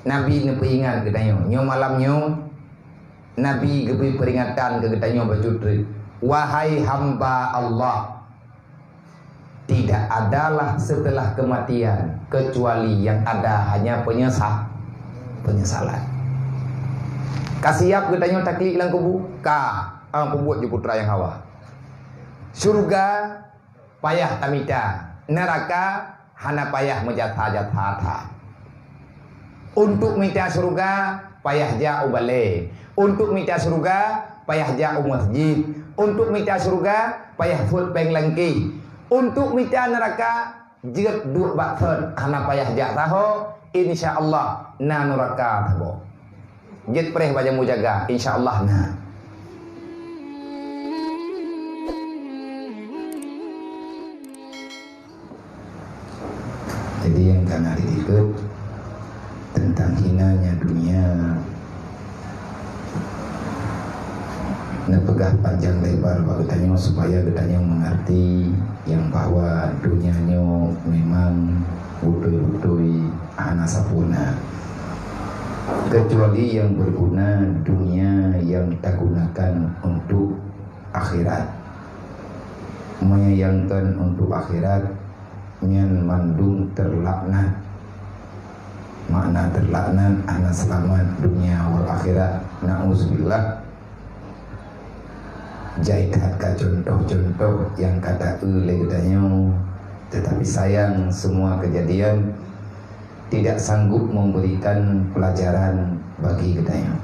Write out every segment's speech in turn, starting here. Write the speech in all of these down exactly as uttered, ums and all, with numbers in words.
Nabi neupeuingat geutanyoe. Nyoe malam nyoe, Nabi geubri peuringatan keu geutanyoe bacut treuk. Wahai hamba Allah, tidak adalah setelah kematian kecuali yang ada hanya penyesa-, penyesalan. Ka siap geutanyoe taklik lam kubu? Ka. Ah, peubuet ju peue nyang hawa. Syurga payah tamita, neuraka hana payah meujatha-jatha that. Untuk mita syurga payah jak u balée, untuk mita syurga payah jak u masjid, untuk mita syurga payah phot péng langkée, untuk mita neuraka jeuet duek bak thon hana payah jak saho, insya Allah na neuraka saboh. Jeuet preh bak jambu jaga, insya Allah na. Jadi nyang ka na diikot tentang hinanya dunia, neupeugah panjang lebar bak geutanyoe supaya geutanyoe mengerti yang bahwa dunia nyoe memang beutôi-beutôi hana sampurna. Kecuali yang berguna dunia yang digunakan untuk akhirat. Menyayangkan untuk akhirat, nyan mandum terlaknat. Makna terlaknat, hana seulamat dunia wal akhirat. Na'uzubillah. Jai that ka contoh-contoh nyang ka taeu lé geutanyoe, tetapi sayang semua kejadian tidak sanggup memberikan pelajaran bagi geutanyoe.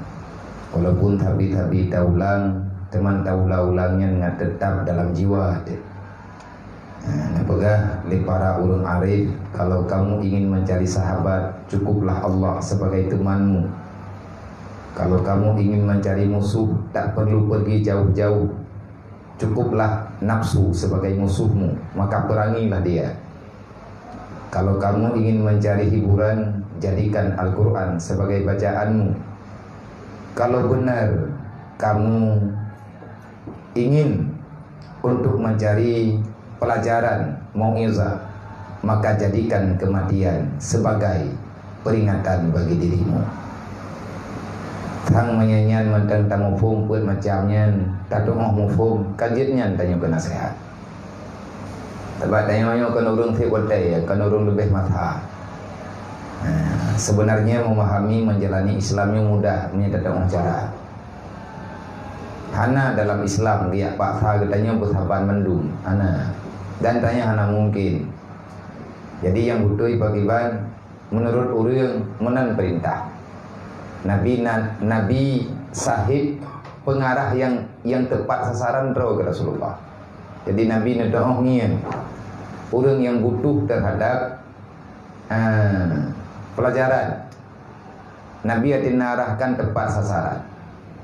Walaupun tabi-tabi taulang, teuma taulang-ulang nyan na tetap dalam jiwa teuh. Nah, neupeugah lé para ureuëng arif, kalau kamu ingin mencari sahabat, cukuplah Allah sebagai temanmu. Kalau kamu ingin mencari musuh, tak perlu pergi jauh-jauh. Cukuplah nafsu sebagai musuhmu, maka perangilah dia. Kalau kamu ingin mencari hiburan, jadikan Al-Quran sebagai bacaanmu. Kalau benar kamu ingin untuk mencari pelajaran mau'izah, maka jadikan kematian sebagai peringatan bagi dirimu. Sang meunyan mantong tamuphom peuet macam nyan, tatu'oh muphom, ka jeuet nyan tanyoe keu naseuhat. Sabab tanyoe nyoe kon ureuëng seb watée, kon ureuëng leubeh masa. Nah, sebenarnya memahami menjalani Islam nyoe mudah meunyoe tatu'oh cara. Hana dalam Islam geujak paksa geutanyoe beusaban mandum, hana. Dan tanyoe hana mungkin. Jadi nyang beutôi pakriban, meunurot ureuëng meunan peurintah. Nabi na-, Nabi sahib pengarah nyang, nyang teupat sasaran droe keu Rasulullah. Jadi Nabi neudong ngieng ureuëng nyang butuh terhadap, eh, pelajaran. Nabi até na arahkan teupat sasaran.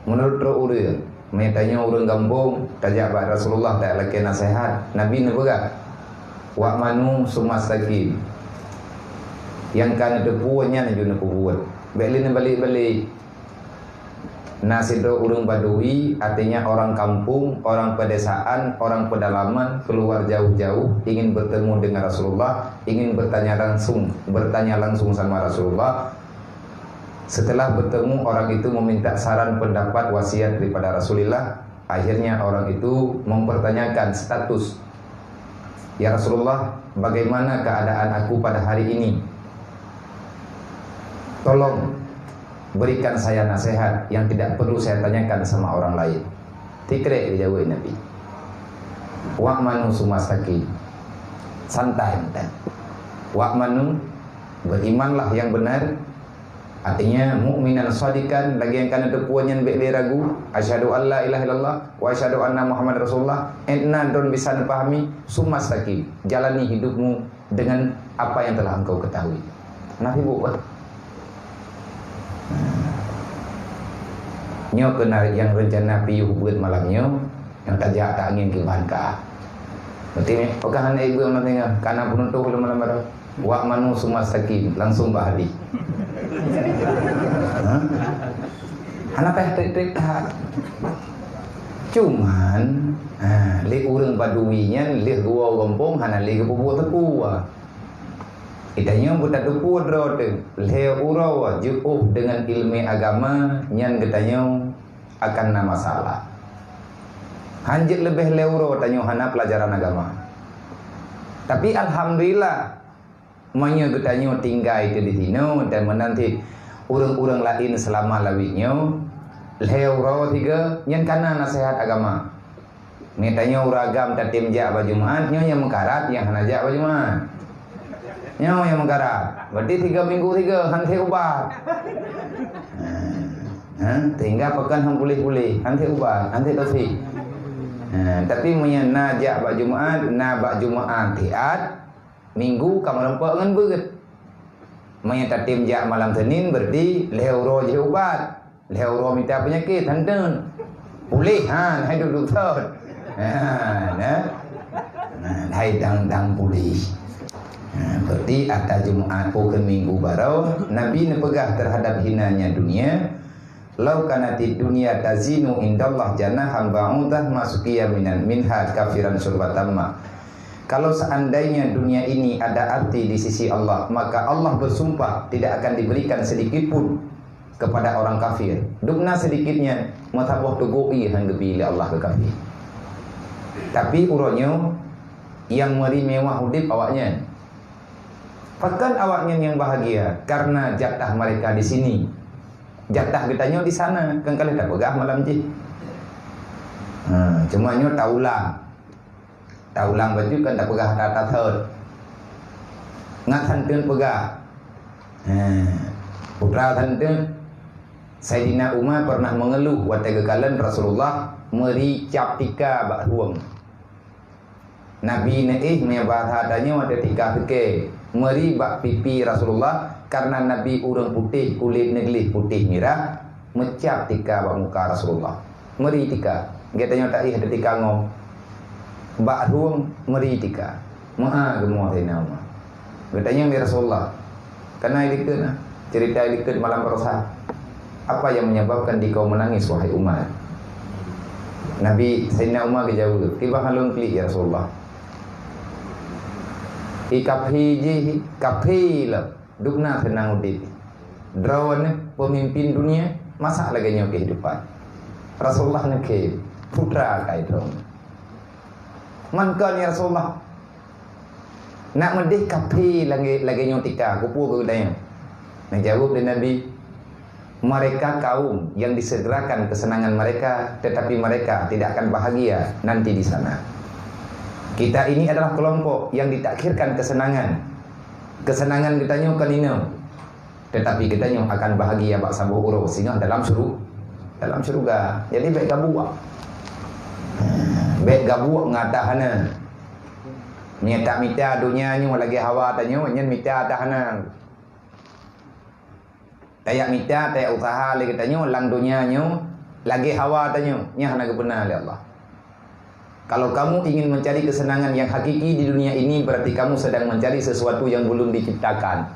Meunurot droe ureuëng, meunyoe tanyoe ureuëng gampông, tajak bak Rasulullah talakée naseuhat, Nabi neupeugah, "Wa'manu summa staqim." Nyang ka neuteupeue nyan laju neupeubuet. Bék lé neubalek-balek. Na sidroe ureuëng badui, artinya orang kampung, orang pedesaan, orang pedalaman, keluar jauh-jauh ingin bertemu dengan Rasulullah, ingin bertanya langsung, bertanya langsung sama Rasulullah. Setelah bertemu, orang itu meminta saran, pendapat, wasiat daripada Rasulullah. Akhirnya orang itu mempertanyakan status, "Ya Rasulullah, bagaimana keadaan aku pada hari ini? Tolong berikan saya nasihat yang tidak perlu saya tanyakan sama orang lain." Tikrek dijawab Nabi. "Wa'manu summa staqim." Santai, santai. "Wa'manu," berimanlah yang benar. Artinya, mukminan shadiqan, lagée nyang ka neuteupeue nyan bék lé ragu. "Asyhadu an la ilaha illallah wa asyhadu anna Muhammad Rasulullah." Étna droe bisa neupahami, summa staqim. Jalani hidupmu dengan apa yang telah engkau ketahui. Nah, sibuk bah. Nyoe keunan nyang rencana piôh buet malam nyoe, nyang tajak ta angén keu bahan ka. Berarti ni, oh, ka hana ibu nak tengok, karena penutup belum malam baru. "Wa'manu summa staqim," langsung bah hadis. Hah? Hana payah trik-trik that. Cuman, ha, lé ureuëng badui nyan, lé geuwoe gampông, hana lé geupeubuet teupeu. Geutanyoe beutateupeue droe teuh, lhée uroe jiôh deungon ileumé agama, nyan geutanyoe akan na masalah. Han jeuet leubeh lhée uroe tanyoe hana peulajaran agama. Tapi alhamdulillah, meunyoe geutanyoe tinggai teuh disinoe dan meunan cit ureuëng-ureuëng laén seulama lawét nyoe, lhée uroe sigoe, nyan kana naseuhat agama. Geutanyoe ureuëng agam tatem jak bak Jumat, nyoe nyang meukarat nyang hana jak bak Jumat. Nyoe nyang meukarat. Berarti tiga minggu tiga, han sép ubat. Ha, ha, sehingga pakon han puléh-puléh, han sép ubat, han sép dosi. Ha, tapi meunyoe na jak bak Jumat, na bak Jumat tiat, Minggu ka meureumpok ngon beuet. Meunyoe tatem jak malam Senin, berarti lhée uroe jih ubat. Lhée uroe mita peunyakét, hanteun. Puléh, ha, hai duek-duek thon. Ha, nah. Nah, hai dang-dang puléh. Ha, berarti ata Jumat, ukeue Minggu baroe, Nabi neupeugah teuhadab hinanya dunia, "Lau kanatid dunya tazinu indallah janahan ba'udah ma suqiya minan minha kafiran syurbatamma." Kalau seandainya dunia ini ada arti di sisi Allah, maka Allah bersumpah tidak akan diberikan sedikit pun kepada orang kafir. Dubna sedikitnya, meusaboh teugok ie han geubi lé Allah keu kafir. Tapi uroe nyoe nyang meuri mewah udeb awaknyan. Pakon awaknyan nyang bahagia? Karena jatah mereka di sini. Jatah geutanyoe di sana, kan ka lheueh tapeugah malam jih. Ha, cuma nyoe taulang. Taulang bacut kan tapeugah that-that thot. Ngat hanteun peugah. Ha, putra hanteun. Saidina Umar pernah mengeluh watée geukalon Rasulullah meuri cap tika bak rueng. Nabi neuéh meunyoe bahasa tanyoe watée tika seukée, meuri bak pipi Rasulullah, karena Nabi ureuëng putéh, kulét neugleh putéh mirah, meucap tika bak muka Rasulullah. Meuri tika. Geutanyoe taéh ada tika ngom. Bak rueng meuri tika. Meu'ah geumoe Saidina Umar. Geutanyong lé Rasulullah, "Kana ilikot na, cerita ilikot malam baroesa. Apa yang menyebabkan dikau menangis, wahai Umar?" Nabi, Saidina Umar geujaweueb, "Kiban lôn klik, ya Rasulullah. I kaphi jih, kaphi lom, dubna seunang udeb. Droeneuh peumimpin dunia, masa lagée nyoe keuhidupan?" Rasulullah neukhém, "Putra kayée droeneuh." "Man kon, ya Rasulullah?" "Nak meudeh kaphi lagée, lagée nyoe tika, keupeue keu geutanyoe?" Neujaweueb lé Nabi, "Mereka kaum yang disegerakan kesenangan mereka, tetapi mereka tidak akan bahagia nanti di sana. Kita ini adalah kelompok yang ditakhirkan kesenangan. Kesenangan geutanyoe kon inong." Tetapi geutanyoe akan bahagia bak saboh uroe singoh dalam syuru-, dalam syeuruga. Jadi, bék gabuek. Bék gabuek ngon ata hana. Meunyoe tamita donya nyoe lagée hawa tanyoe, nyan mita ata hana. Tajak mita, tajak usaha lé geutanyoe lam donya nyoe lagée hawa tanyoe, nyan hana geupeuna lé Allah. Kalau kamu ingin mencari kesenangan yang hakiki di dunia ini, berarti kamu sedang mencari sesuatu yang belum diciptakan.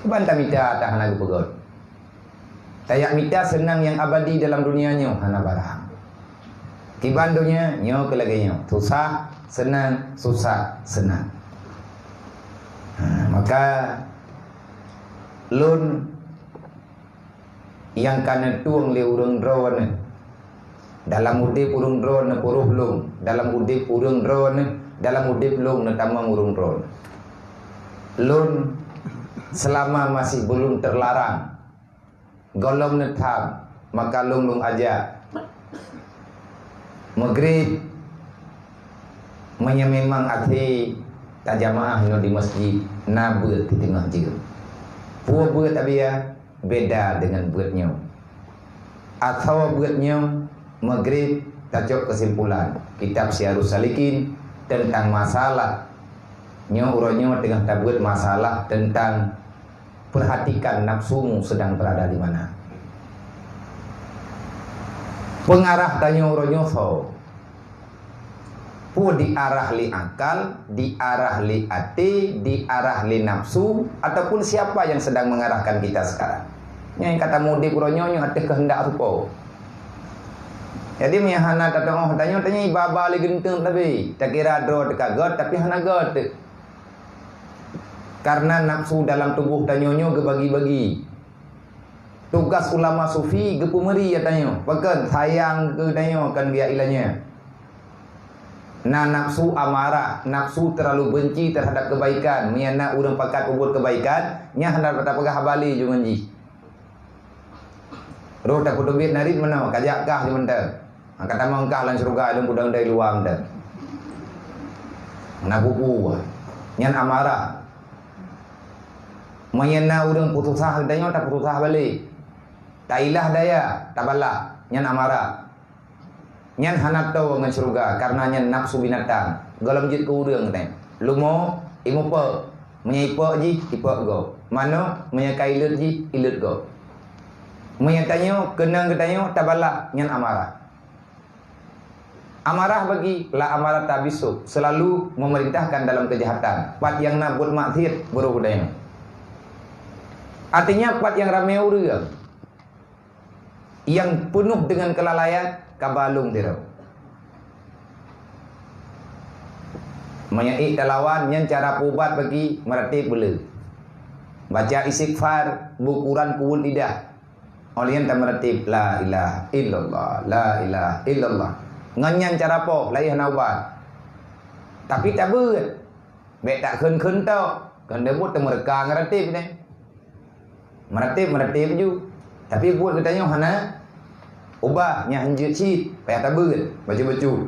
Kiban tamita ata hana geupeugét. Tajak mita seunang nyang abadi dalam dunia nyoe hana barang. Kiban donya nyoe keu lagée nyoe, susah, seunang, susah, seunang. Ha, maka lôn nyang ka neutueng lé ureuëng droeneuh. Dalam udeb ureuëng droeneuh peuroh lôn, dalam udeb ureuëng droeneuh, dalam udeb lôn neutamong ureuëng droeneuh. Lôn seulama masih belum terlarang, gohlom neutham, maka lôn lôn ajak. Maghrib, meunyoe memang até tajamaah nyoe di masjid, na beuet di teungoh jeuem. Peue beuet, Abiya? Beda dengan beuet nyoe. Atawa beuet nyoe, Maghrib, tacok kesimpulan kitab Syiarus Salikin tentang masalah nyoe, uroe nyoe teungoh tabeuet masalah tentang perhatikan nafsumu sedang berada di mana. Pengarah tanyoe uroe nyoe soe? Peue diarah lé akal, diarah lé até, diarah lé nafsu, ataupun siapa yang sedang mengarahkan kita sekarang? Nyang ka tamudeb uroe nyoe, nyoe ateueh keuheundak rupa. Jadi, meunyoe hana tatu'oh tanyoe, tanyoe iba-ba lé geunteueng teubi. Takira droe teuka göt, tapi hana göt. Karena nafsu dalam tuboh tanyoe nyoe geubagi-bagi. Tugas ulama sufi geupeumeuri geutanyoe, pakon sayang keu tanyoe kon geujak ilang nyan. Na nafsu amarah, nafsu terlalu benci terhadap kebaikan. Meunyo na ureuëng pakat peubuet kebaikan, nyan hana tapeugah haba lé ju ngon jih. Roh tapeuteubiet narit meunoe, kajak kah di mantong. Ka tamong kah lam syeuruga, lôn kudong dari luwa mantong. Hana peue-peue. Nyan amarah. Meunyo na ureuëng peususah geutanyoe, tapeususah balek. Tailah daya, tabalah. Nyan amarah. Nyan hana toe ngon syeuruga, kareuna nyan nafsu binatang. Gohlom jeuet keu ureuëng teuh. Leumo, imeupok. Meunyo ipok jih, ipok gob. Manok, meunyo ka ileuet jih, ileuet gob. Meunyo tanyoe, keunong geutanyoe, tabalah, nyan amarah. Amarah bagi, la amarata bissu, selalu memerintahkan dalam kejahatan. Pat nyang na buet maksiet, beuroh geutanyoe. Artinya, pat nyang ramé ureuëng. Nyang peunoh deungon keulalaian, ka ba lôn sidroe. Meunyo ék talawan, nyan cara peuubat bagi meuratéb beuleu. Baca istighfar, beuquran kuweuet lidah. Óh lheueh nyan tameuratéb, "La ilaha illallah, la ilaha illallah." Ngon nyan cara poh, laén hana ubat. Tapi tabeuet. Bék takheun-kheun tok, keuneuk buet teumeureuka ngon ratéb nyan. Meuratéb, meuratéb ju. Tapi buet geutanyoe hana ubah, nyan hanjeuet cit, payah tabeuet, bacut-bacut.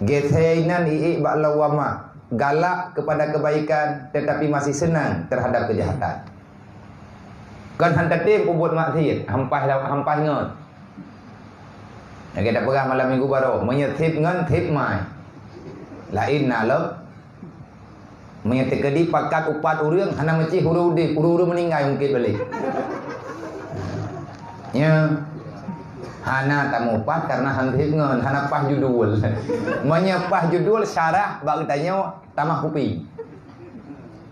Gesé inan iék bak lawamah, galak kepada kebaikan, tetapi masih senang terhadap kejahatan. Kon han tatem peubuet maksiet, hampah la-, hampah ngon. Lagée tapeugah malam minggu baroe, meunyoe theb ngon, theb mai. Laén na lom. Meunyoe teukeudi pakat upat ureuëng, hana meucih ureuëng udeb, ureuëng-ureuëng meuninggai ungkét balek. Nyo. Hana tamupat karena han theb ngon, hana paih judul. Meunyoe paih judul, syarah bak geutanyoe tamah kupi.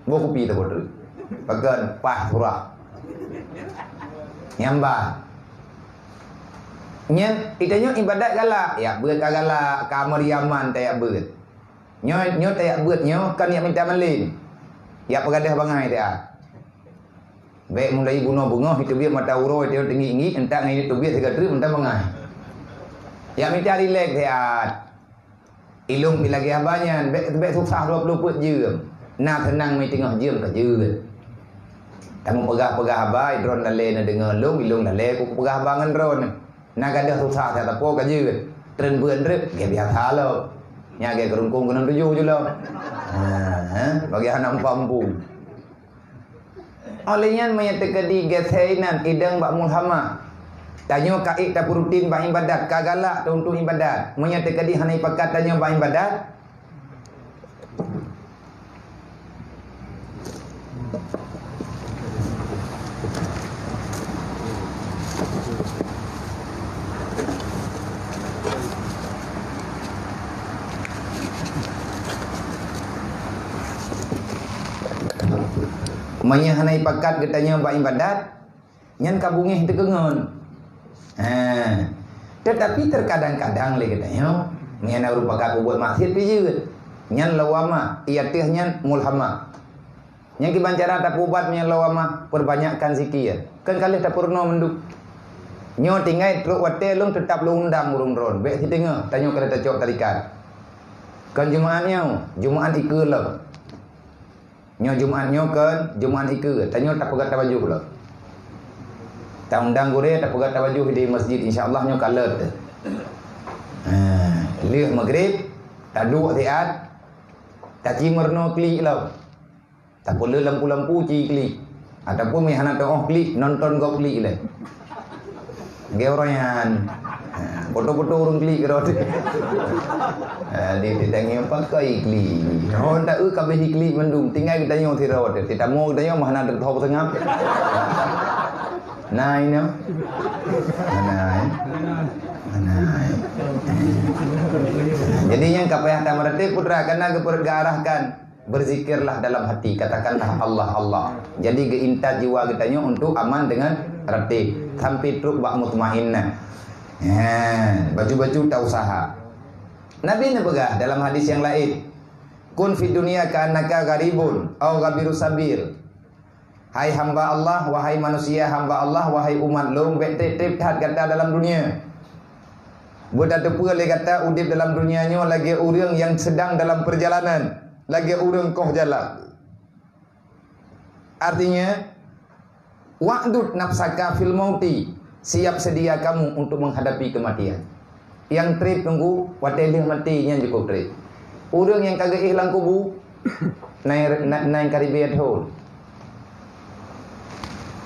Boh kupi taboh treuk. Pakon paih surah. Nyang ba. Nyan, geutanyoe ibadat galak, jak beuet ka galak, ka meuriaman tajak beuet. Nyoe, nyoe tajak beuet nyoe kon jak mita malem. Jak peugadôh bangai tajak. Bék mulai bunoe beungoh, iteubiet mata uroe, iteubiet teungiek-ngiek, entak ngon iteubiet sigoe treuk mantong bangai. Jak mita rilek tajak. Ilôn pih lagée haba nyan, bék, bék susah dua ploh peuet jeuem. Na seunang meuteungoh jeuem ka jeuet. Tamu peugah-peugah haba, droen lalée neudeungoe lôn, ilôn lalée kupeugah haba ngon droen. Na gadôh susah that sapo ka jeuet. Treun beuet reuek, lagée biasa lom. Nyan lagée keurungkong keuneuk tujoh ju lom. Ha, ha, bagi hana muphom-muphom. Óh lheueh nyan meunyoe teukeudi gesé inan idong bak mulhamah. Tanyoe ka ék tapeurutin bak ibadat, ka galak tauntok ibadat. Meunyoe teukeudi hana ipakat tanyoe bak ibadat, meunyoe hana ipakat geutanyoe bak ibadat, nyan ka beungéh teukeungon. Ha. Tetapi terkadang-kadang lé geutanyoe, meunyoe na ureuëng pakat peubuet maksiet pih jeuet. Nyan lawamah, i ateueh nyan mulhamah. Nyang kiban cara tapeuubat meunyoe lawamah, perbanyakkan zikir. Kon ka lheueh tapeurunoe mandum. Nyoe tinggai trok watée lôn teutab lôn undang ureuëng droen, bék siteungoh, tanyoe ka tacok tarikat. Kon Jumaat nyoe, Jumaat ikeue lom. Nyoe Jumaat nyoe kon, Jumaat ikeue, tanyoe tapeugah tabajoh lom. Taundang gurée tapeugah tabajoh di masjid, insya Allah nyoe ka lheueh. Ha, lheueh maghrib, taduek siat, taci meurunoe klik lom. Tapeuleueh lampu-lampu ci klik. Ataupun meunyo hana teuoh klik, nonton gob klik ilée. Lagée uroe nyan. Ha, foto-foto ureuëng klik keudroe. Ha, di, di tangieng pakai klik. Oh, ndak eu kabeh klik mandum. Tinggai geutanyoe sidroe teuh. Titamu geutanyoe mah hana teutoh seungab. Nah, ini. Nah, eh. Nah, eh. Jadi nyang ka payah tameuratéb putra, karena geuper-, geuarahkan. Berzikirlah dalam hati, katakanlah, "Allah, Allah." Jadi geuintat jiwa geutanyoe untuk aman dengan ratéb sampai trok bak mutmainnah. Ha, bacut-bacut ta usaha. Nabi neupeugah dalam hadis nyang laén, Kun fid dunya ka'annaka gharibun au ghabiru sabil. Hai hamba Allah, wahai manusia hamba Allah, wahai umat lôn, bék treb-treb that gata dalam dunia. Beutateupeue lé gata udeb dalam dunia nyoe lagée ureuëng nyang sedang dalam perjalanan, lagée ureuëng koh jalan. Artinya, wa'dud nafsaka fil mauti, siap sedia kamu untuk menghadapi kematian. Nyang treb teungku, watée lheueh maté nyan jikôb treb. Ureuëng nyang ka geuéh lam kubu, nai, nai, nai karibée thon.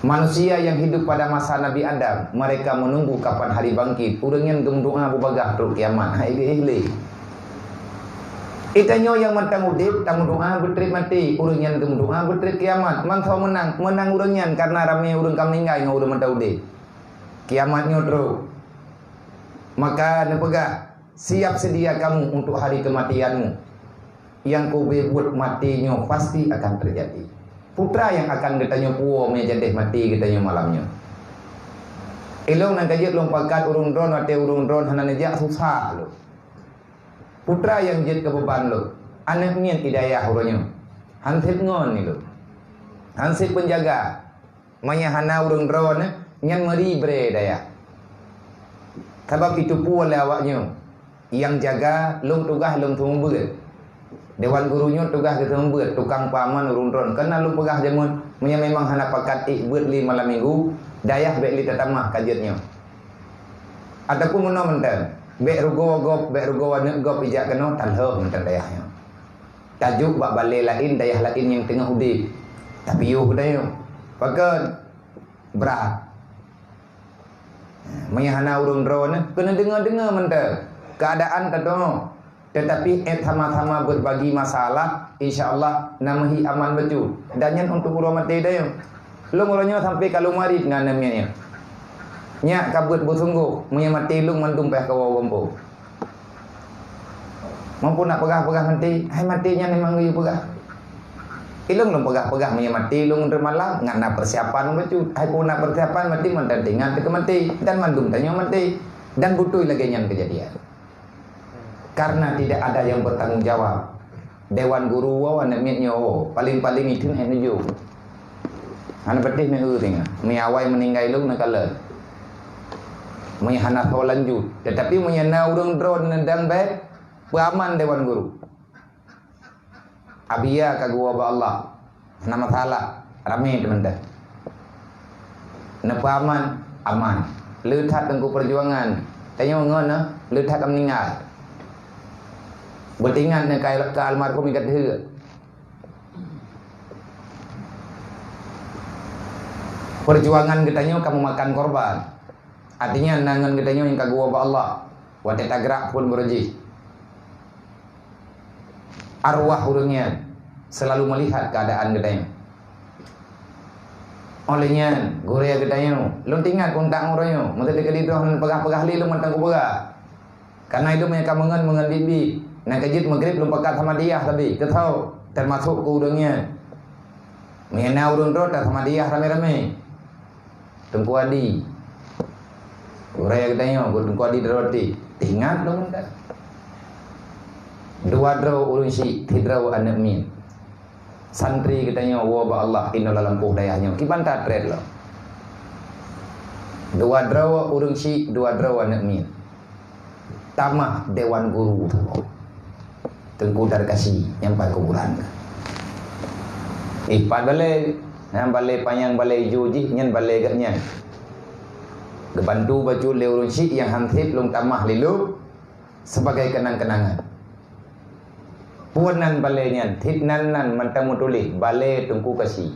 Manusia yang hidup pada masa Nabi Adam, mereka menunggu kapan hari bangkit. Ureuëng nyan geumeudoá beubagaih trok kiamat, hai geuéh lé. Geutanyoe nyang mantong udeb, tameudoá beutreb maté. Ureuëng nyan geumeudoá beutreb kiamat. Man soe meunang? Meunang ureuëng nyan, karena ramé ureuëng ka meuninggai ngon ureuëng mantong udeb. Kiamat nyoe trok. Maka neupeugah, siap sedia kamu untuk hari kematianmu. Nyang kube buet maté nyoe pasti akan terjadi. Peue teuma nyang akan geutanyoe puwoe meunyo jadeh maté geutanyoe malam nyoe? Ilong nyang ka jeuet lôn pakat ureuëng droen, watée ureuëng droen hana neujak, susah lôn. Peue teuma nyang jeuet keu beuban lôn? Aneuëk miet di dayah uroe nyoe. Han sép ngon ilôn. Han sép peunjaga. Meunyo hana ureuëng droen, nyan meuri bré dayah. Sabab jiteupeue lé awaknyoe, nyang jaga lôn tugaih lôn seumeubeuet. Dewan guru nyoe tugaih geuseumeubeuet, tukang peuaman ureuëng droen. Keunan lôn peugah jameun, meunyo memang hana pakat ék beuet lé malam minggu, dayah bék lé tatamah ka jeuet nyoe. Ataupun meunoe mantong, bék rugoe gob, bék rugoe aneuëk gob ijak keunoe, talheueh mantong dayah nyoe. Tajok bak balée laén, dayah laén nyang teungoh udeb. Tapi yoh geutanyoe. Pakon? Brat. Meunyo hana ureuëng droeneuh, keuneuk deungoe-deungoe mantong keuadaan tanyoe. Teutapi ék sama-sama beurbagi masalah, insya Allah na meuhi aman bacut. Dan nyan untuk uroe maté tanyoe. Lôn uroe nyoe sampoe ka lôn marit ngon aneuëk miet nyoe. Nyak ka beuet beusunggoh, meunyo maté lôn mandum payah kawoe gampông. Meunyo nak peugah-peugah maté, hai maté nyan memang geuyue peugah. Ilong lôn peugah-peugah meunyo maté lôn reumalam, ngat na persiapan bacut. Hai peue na persiapan maté mantong teuingat teuka maté, dan mandum tanyoe maté. Dan beutôi lagée nyan keujadian. Karena tidak ada yang bertanggung jawab. Dewan guru woe, aneuëk miet nyoe woe, paléng-paléng itheun hai neujok. Hana patéh neueu singa. Meunyo awai meuninggai lôn neukalon. Meunyo hana soe lanjut. Teutapi meunyo na ureuëng droeneuh dan bék, peuaman dewan guru. Abia ka geuwoe bak Allah. Hana masalah, ramé teumantong. Neupeuaman, aman. Le that teungku peujuangan. Tanyoe ngon, le that ka meuninggai. Beuteuingat neuh ka, ka almarhum i ka teuheuet. Peujuangan geutanyoe ka meumakan korban. Artinya, na ngon geutanyoe nyang ka geuwoe bak Allah. Watée tagrak phon beureuji. Arwah ureuëng nyan selalu melihat keadaan geutanyoe. Oleh nyan, gurée geutanyoe, lôn teuingat kontak ngon uroe nyoe, meuseuti keudroe hana peugah-peugah lé lôn mantong kupeugah. Karena ilong nyang ka meungon-meungon biet-biet, nyang ka jeuet meugreb lôn pakat samadiyah sabe, keu soe, teumasok keu ureuëng nyan. Meunyo na ureuëng droe tasamadiyah ramé-ramé. Teungku Adi. Gurée geutanyoe, Teungku Adi Darwati. Teuingat lôn mantong. Dua droe ureuëng syik, sidroe aneuëk miet. Santri geutanyoe woe bak Allah inoe lam lampôh dayah nyoe. Kiban that treb lom. Dua droe ureuëng syik, dua droe aneuëk miet. Tamah dewan guru tu. Teungku Darkasi nyang pat kuburan. Ipat balée, na balée panyang balée ijo jih nyan balée geuh nyan. Geubantu bacut lé ureuëng syik nyang han sép lôn tamah lé lôn sebagai kenang-kenangan. Peue nan balée nyan, thiep nan nan mantong meutuléh, balée Teungku Kasi.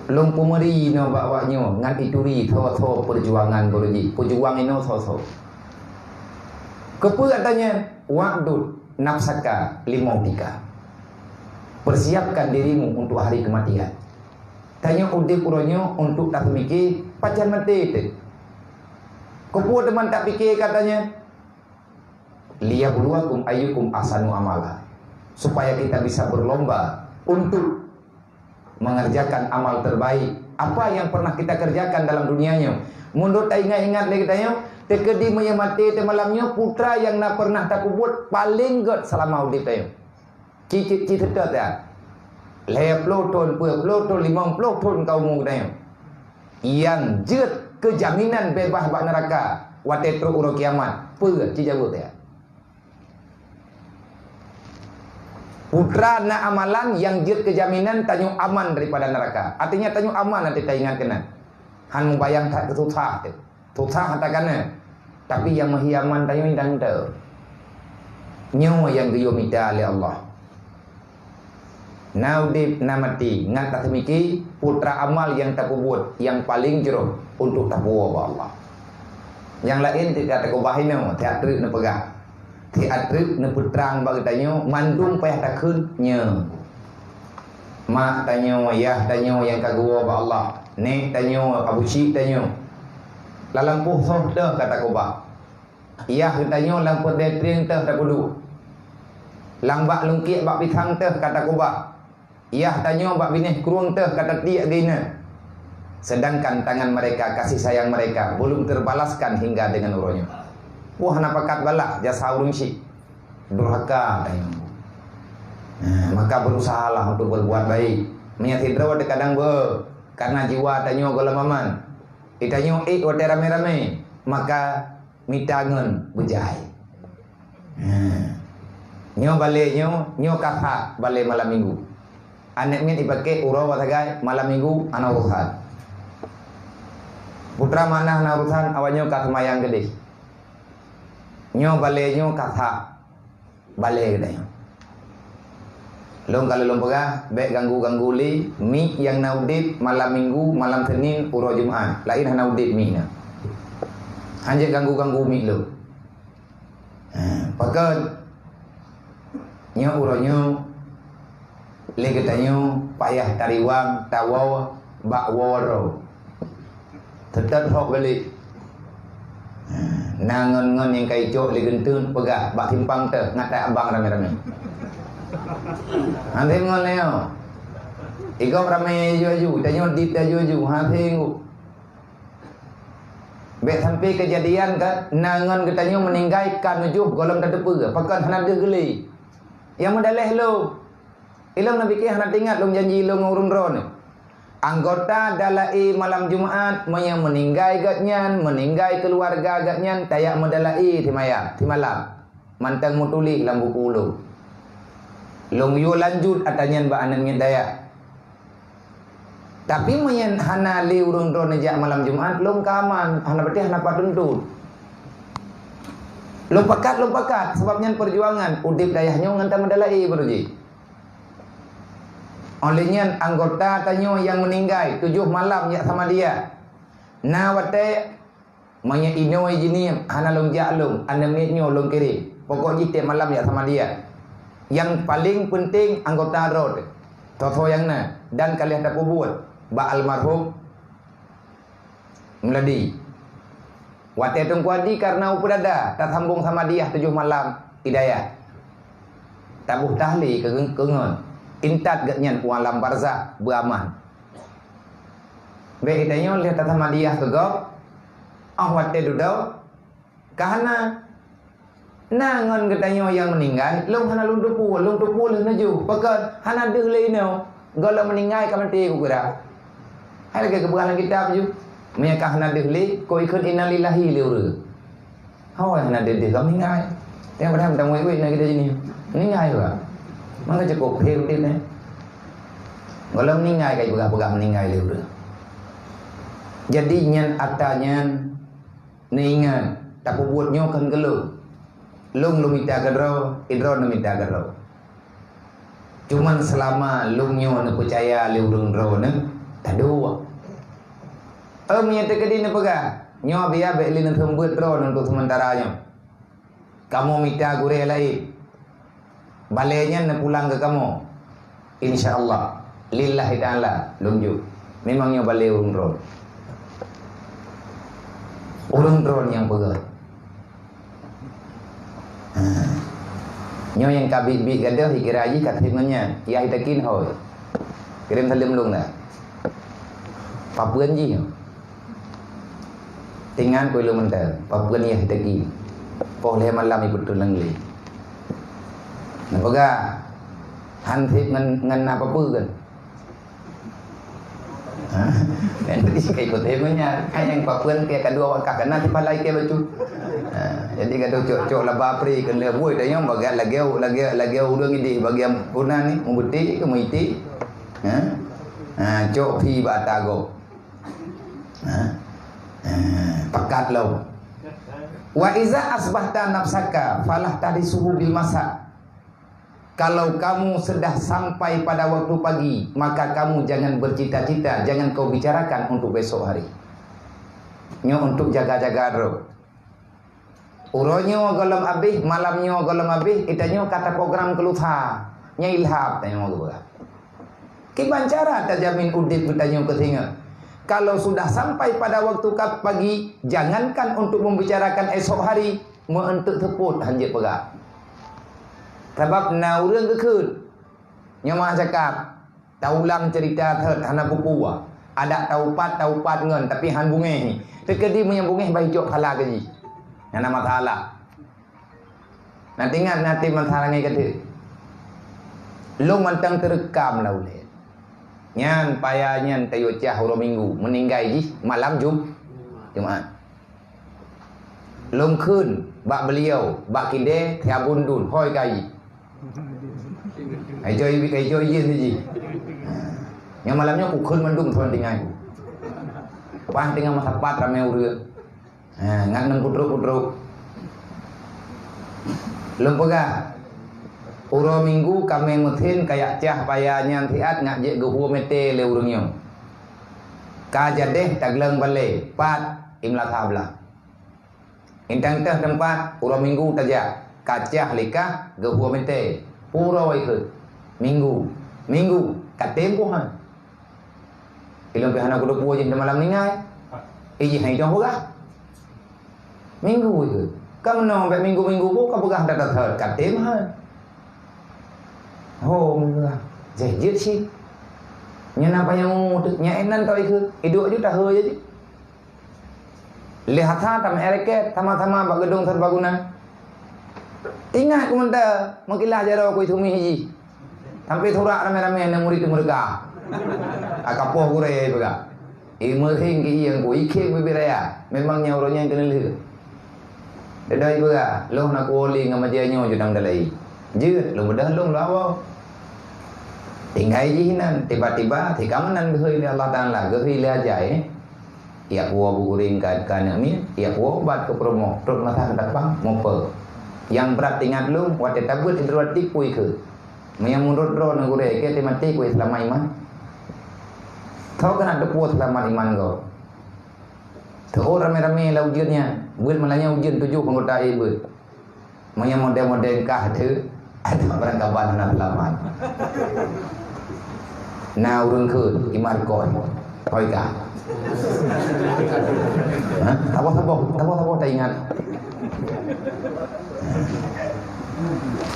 Lôn peumeri inoe bak awaknyoe ngon ituri soe-soe peujuangan beureuji, peujuang inoe soe-soe. Keupeue ata nyan? Wa'dud nafsaka limautika. Persiapkan dirimu untuk hari kematian. Tanyoe udeb uroe nyoe untuk tapeumike pajan maté teuk. Keupeue teuma tapike ka ata nyan? Liyabluwakum ayyukum ahsanu amala, supaya kita bisa berlomba untuk mengerjakan amal terbaik. Apa yang pernah kita kerjakan dalam dunia nyoe, meunurot taingat-ingat lé geutanyoe, Teukeudi meunyoe maté teuh malam nyoe, putra nyang na peureunah tapeubuet paleng gét seulama udeb tanyoe. Cit-cit cit seutôt ya. Lhèe ploh thon, peuet ploh thon, limong ploh thon ka umu geutanyoe. Nyang jeuet keu jaminan beubaih bak neuraka watèe trok uroe kiamat, peue? Ci jaweueb ya. Putra na amalan nyang jeuet keu jaminan tanyoe aman daripada neuraka. Artinya tanyoe aman até taingat keunan. Han mubayang that keu susah teuh. Susah ata kana. Tapi nyang meuhiaman tanyoe indang teuh. Nyoe nyang geuyue mita lé Allah. Na udeb, na maté, ngat taseumiki putra amal nyang tapeubuet nyang paleng jroh untuk tapuwoe bak Allah. Nyang laén teuka takubah inoe, teuka treuk neupeugah. Teuka treuk neupeutrang bak geutanyoe mandum payah takheun nyoe. Mak tanyoe, yah tanyoe nyang ka geuwoe bak Allah, nèk tanyoe, abusyik tanyoe. Lam lampôh soh teuh ka takubah. Yah geutanyoe lam peureudèe trieng teuh tapeuduek. Lam bak lungkiek bak pisang teuh ka takubah. Yah tanyoe bak binéh krueng teuh ka tatiek geuinan. Sedangkan tangan mereka, kasih sayang mereka belum terbalaskan hingga dengan uroe nyoe. Wah, hana pakat balas jasa ureueng syik. Durhaka tanyoe. Nah, maka berusahalah untuk berbuat baik. Meunyoe sidroe teukadang beu, karena jiwa tanyoe gohlom aman. Di tanyoe ék watèe ramé-ramé, maka mita ngon beujai. Nah, nyoe balè nyoe, nyoe ka that balè malam minggu. Aneuk miet jipakè uroe sagai, malam minggu hana urusan. Putra manah hana urusan, awak nyoe ka seumayang keudeh. Nyoe balè nyoe ka that balè geutanyoe. Lôn ka lôn peugah, bèk ganggu-ganggu lé mic nyang na udeb malam minggu, malam Senin, uroe Jumat. Laén hana udeb mic nyan. Han jeuet ganggu-ganggu mic lôn. Ha, pakon? Nyoe uroe nyoe lé geutanyoe payah tariwang tawoe bak woe droe. Teutap hok balik. Na ngon-ngon nyang ka icok lé geunteuen peugah bak simpang teuh ngat abang ramé-ramé. Hana ngon lé nyoe. Igob ramé aju-aju, tanyoe dit aju-aju, hase ngu. Bèk sampai keujadian ka na ngon geutanyoe meuninggai ka neujôh gohlom tateupeue, pakon hana deuh geulé. Nyang meudaleh lôn. Ilôn na pike hana teuingat lôn janji lôn ngon ureueng droeneuh. Anggota dalae malam Jumat, meunyoe meuninggai gobnyan, meuninggai keuluwarga gobnyan, tajak meudalae simayang, simalam. Mantong meutuléh lam buku lôn. Lôn yue lanjut ata nyan bak aneuk miet dayah. Tapi meunyoe hana lé ureueng droeneuh jak malam Jumat, lôn ka aman, hana patéh, hana patuntut. Lôn pakat, lôn pakat, sabab nyan peujuangan udeb dayah nyoe ngon tameudalae baroe jih. Óh lheueh nyan anggota tanyoe nyang meuninggai tujoh malam jak Samadiyah. Na watèe meunyoe inoe jinieng hana lôn jak lôn, aneuk miet nyoe lôn kirém. Pokok jih tiep malam jak Samadiyah. Nyang paleng peunteng anggota droe teuh. Soe-soe nyang na dan ka lheueh tapeubuet bak almarhum Meuladi. Watèe Teungku Adi kareuna upeue dada, tasambong Samadiyah tujoh malam Hidayah. Taboh tahlé keu, keu ngon. Intat gobnyan u alam barzakh beuaman. Bèk geutanyoe lheueh tasamadiyah keu gob, óh watèe dudoe, ka hana. Na ngon geutanyoe nyang meuninggai, lôn hana lôn teupeue, lôn teupeue lheueh neujôh. Pakon? Hana deuh lé inoe. Gohlom meuninggai ka maté kukira. Hai lagèe geupeugah lam kitab ju. Meunyoe ka hana deuh lé, kok ikheun innalillahi lé ureueng. Hôi hana deuh-deuh ka meuninggai. Nyang padahai meutamong wét-wét na kita jih ni. Meuninggai juga. Maka cukup phe udeb nyan. Gohlom meuninggai ka jipeugah-peugah meuninggai lé ureueng. Jadi nyan ata nyan Neuingat, tapeubuet nyoe kon keu lôn. Lôn lôn mita keudroe, idroe neumita keudroe. Cuman seulama lôn nyoe neupeucaya lé ureueng droeneuh, taduek. Eum nyang teukeudi neupeugah, nyoe biya bèk lé neuseumeubeuet droeneuh untuk seumeuntara nyoe. Kamoe mita gurèe laén. Balèe nyan neupulang keu kamoe. Insya Allah. Lillahi ta'ala. Lôn jok. Memang nyoe balèe ureueng droe. Ureueng droe nyang peugah. Ha. Nyoe nyang ka biet-biet gadoh, ikira jih ka sép ngon nyan. Yah itakin hôi. Kirém saleuem lôn dah. Papeuen jih nyoe. Teuingat keu lôn mantong, papeuen yah teuki. Poh lhèe malam ibeutôi lé. Neupeugah, han sép ngon, ngon na papeuen. Ha? Kan tadi kai kote punya, kan nyang papeuen ke kedua wakah kena sipalai ke bacut. Ha, jadi gadoh cok-cok laba pri kena buai tanyong bagian lagèe, lagèe, lagèe ureueng idéh bagian puna ni, meubeutih ke meuitik. Ha? Ha, cok pi bak tagob. Ha? Ha, pakat lom. Wa iza asbahta nafsaka falah tahdisuhu bil masa. Kalau kamu sudah sampai pada waktu pagi, maka kamu jangan bercita-cita, jangan kau bicarakan untuk besok hari. Nyoe untuk jaga-jaga droe. Uroe nyoe gohlom abéh, malam nyoe gohlom abéh, geutanyoe ka taprogram keu lusa. Nyan ilham tanyoe geupeugah. Kiban cara tajamin udép geutanyoe keu singoh? Kalau sudah sampai pada waktu ka pagi, jangankan untuk membicarakan esok hari, meu-, untuk seupôt han jeuet peugah. Sabab na ureueng geukheun, nyoe meu'ah cakap, taulang ceurita thot hana peue-peue. Adak taupat, taupat ngon, tapi han beungéh. Teukeudi meunyoe beungéh bah icok phala keu jih. Hana masalah. Na teuingat, na teuingat masalah ngai keu teuk. Lôn mantong teureukam lam ulèe. Nyan paya nyan tayue cah uroe Minggu, meuninggai jih malam Jum-, Jumat. Lôn kheun bak beuliau, bak kidée, siabun dun, hôi kai. Hai joi, hai joi yen jih. Nyang malam nyoe kukheun mandum thon tinggai ku. Pas teungoh meusapat ramé ureueng. Ha, ngat ngon putrok-putrok. Lôn peugah, uroe Minggu kamoe meuthén kajak cah paya nyan siat ngat jeuet geuhue meuté lé ureueng nyoe. Ka jadeh tagleng balée, pat imla sablah. Intang teuh teumpat, uroe Minggu tajak, ka cah likah geuhue meuté. Uroe ikheun, Minggu, Minggu, ka tem boh han. Ilôn pih hana kuteupue jih di malam ninggai. Ijih hai dong peugah. Minggu ikheun. Ka meunoe bèk minggu-minggu boh ka peugah data thot, ka tem han. Ho, meupeugah. Jeh jeuet cit. Nyan apa nyang ungu teuh? Nyan inan tau ikheun. Iduek ju tahe jih. Lheuh asa tameu'èk reket sama-sama bak geudong serbaguna. Ingat ku meuntah meukilah jaroe kui sumih jih. Sampai surak ramé-ramé aneuk murit meureuka. Akapoh gurée peugah. Imeuring keu iyeng ku ikhém bibit raya. Memang nyan uroe nyan keuneulheueh. Dedai peugah, lôn na kuwoe lé ngon meujeuet nyoe judang dalai. Jeuet, lôn beudôh lôn lawang. Tinggai jih nan, tiba-tiba, tika meunan geuhôi lé Allah Taala, geuhôi lé ajai. Yak woe beuguring ka, ka aneuk miet, yak woe ubat keu peurumoh, trok masa datang, mupe. Nyang brat ingat lôn, watée tabeuet sidroe tipui keu. Meunyoe meunurot droeneuh gurée, keu maté keu seulama iman. Tho keunan teupeue seulamat iman gob. Teuôt ramé-ramé lam ujeuen nyan, beuet malam nyan ujeuen tujoh anggota éh beuet. Meunyoe model-model kah teuh, ada barangkaban hana seulamat. Na ureueng kheun, iman koh. Hôi kah. Ha? Saboh-saboh, saboh-saboh taingat.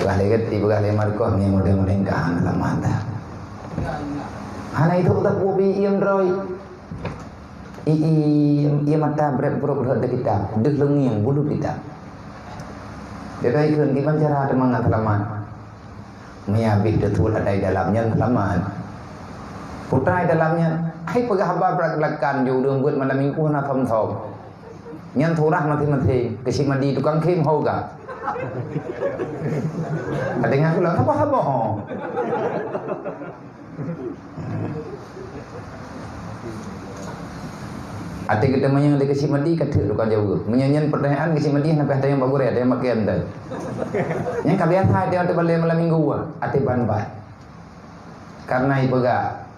Peugah lé geuti, peugah lé Markos, meunyoe model-model kah hana seulamat dah. Hana itu tak kubi iem droe. I, i, i mata brek brok rot di kitab, deuh leungieng bulu kitab. Jadi kheun kiban cara teuma ngat seulamat. Meunyo habéh teutuet ada dalam nyan seulamat. Putra dalam nyan, hai peugah haba brat-brat kan ju ureueng beuet malam minggu hana thom-thom. Nyan surah maséng-maséng, keuchik mandi tukang khém ho ga. Ada nyan kula haba-haba ho. Até geuteumanyong lé keuchik mandi ka teuk tukang jaweueb. Meunyoe nyan peurtanyaan keuchik mandi hana payah tanyong bak gurée, tanyong bak kian teuh. Nyan ka biasa tanyong teuh balée malam minggu, até ban-ban. Karena ipeugah,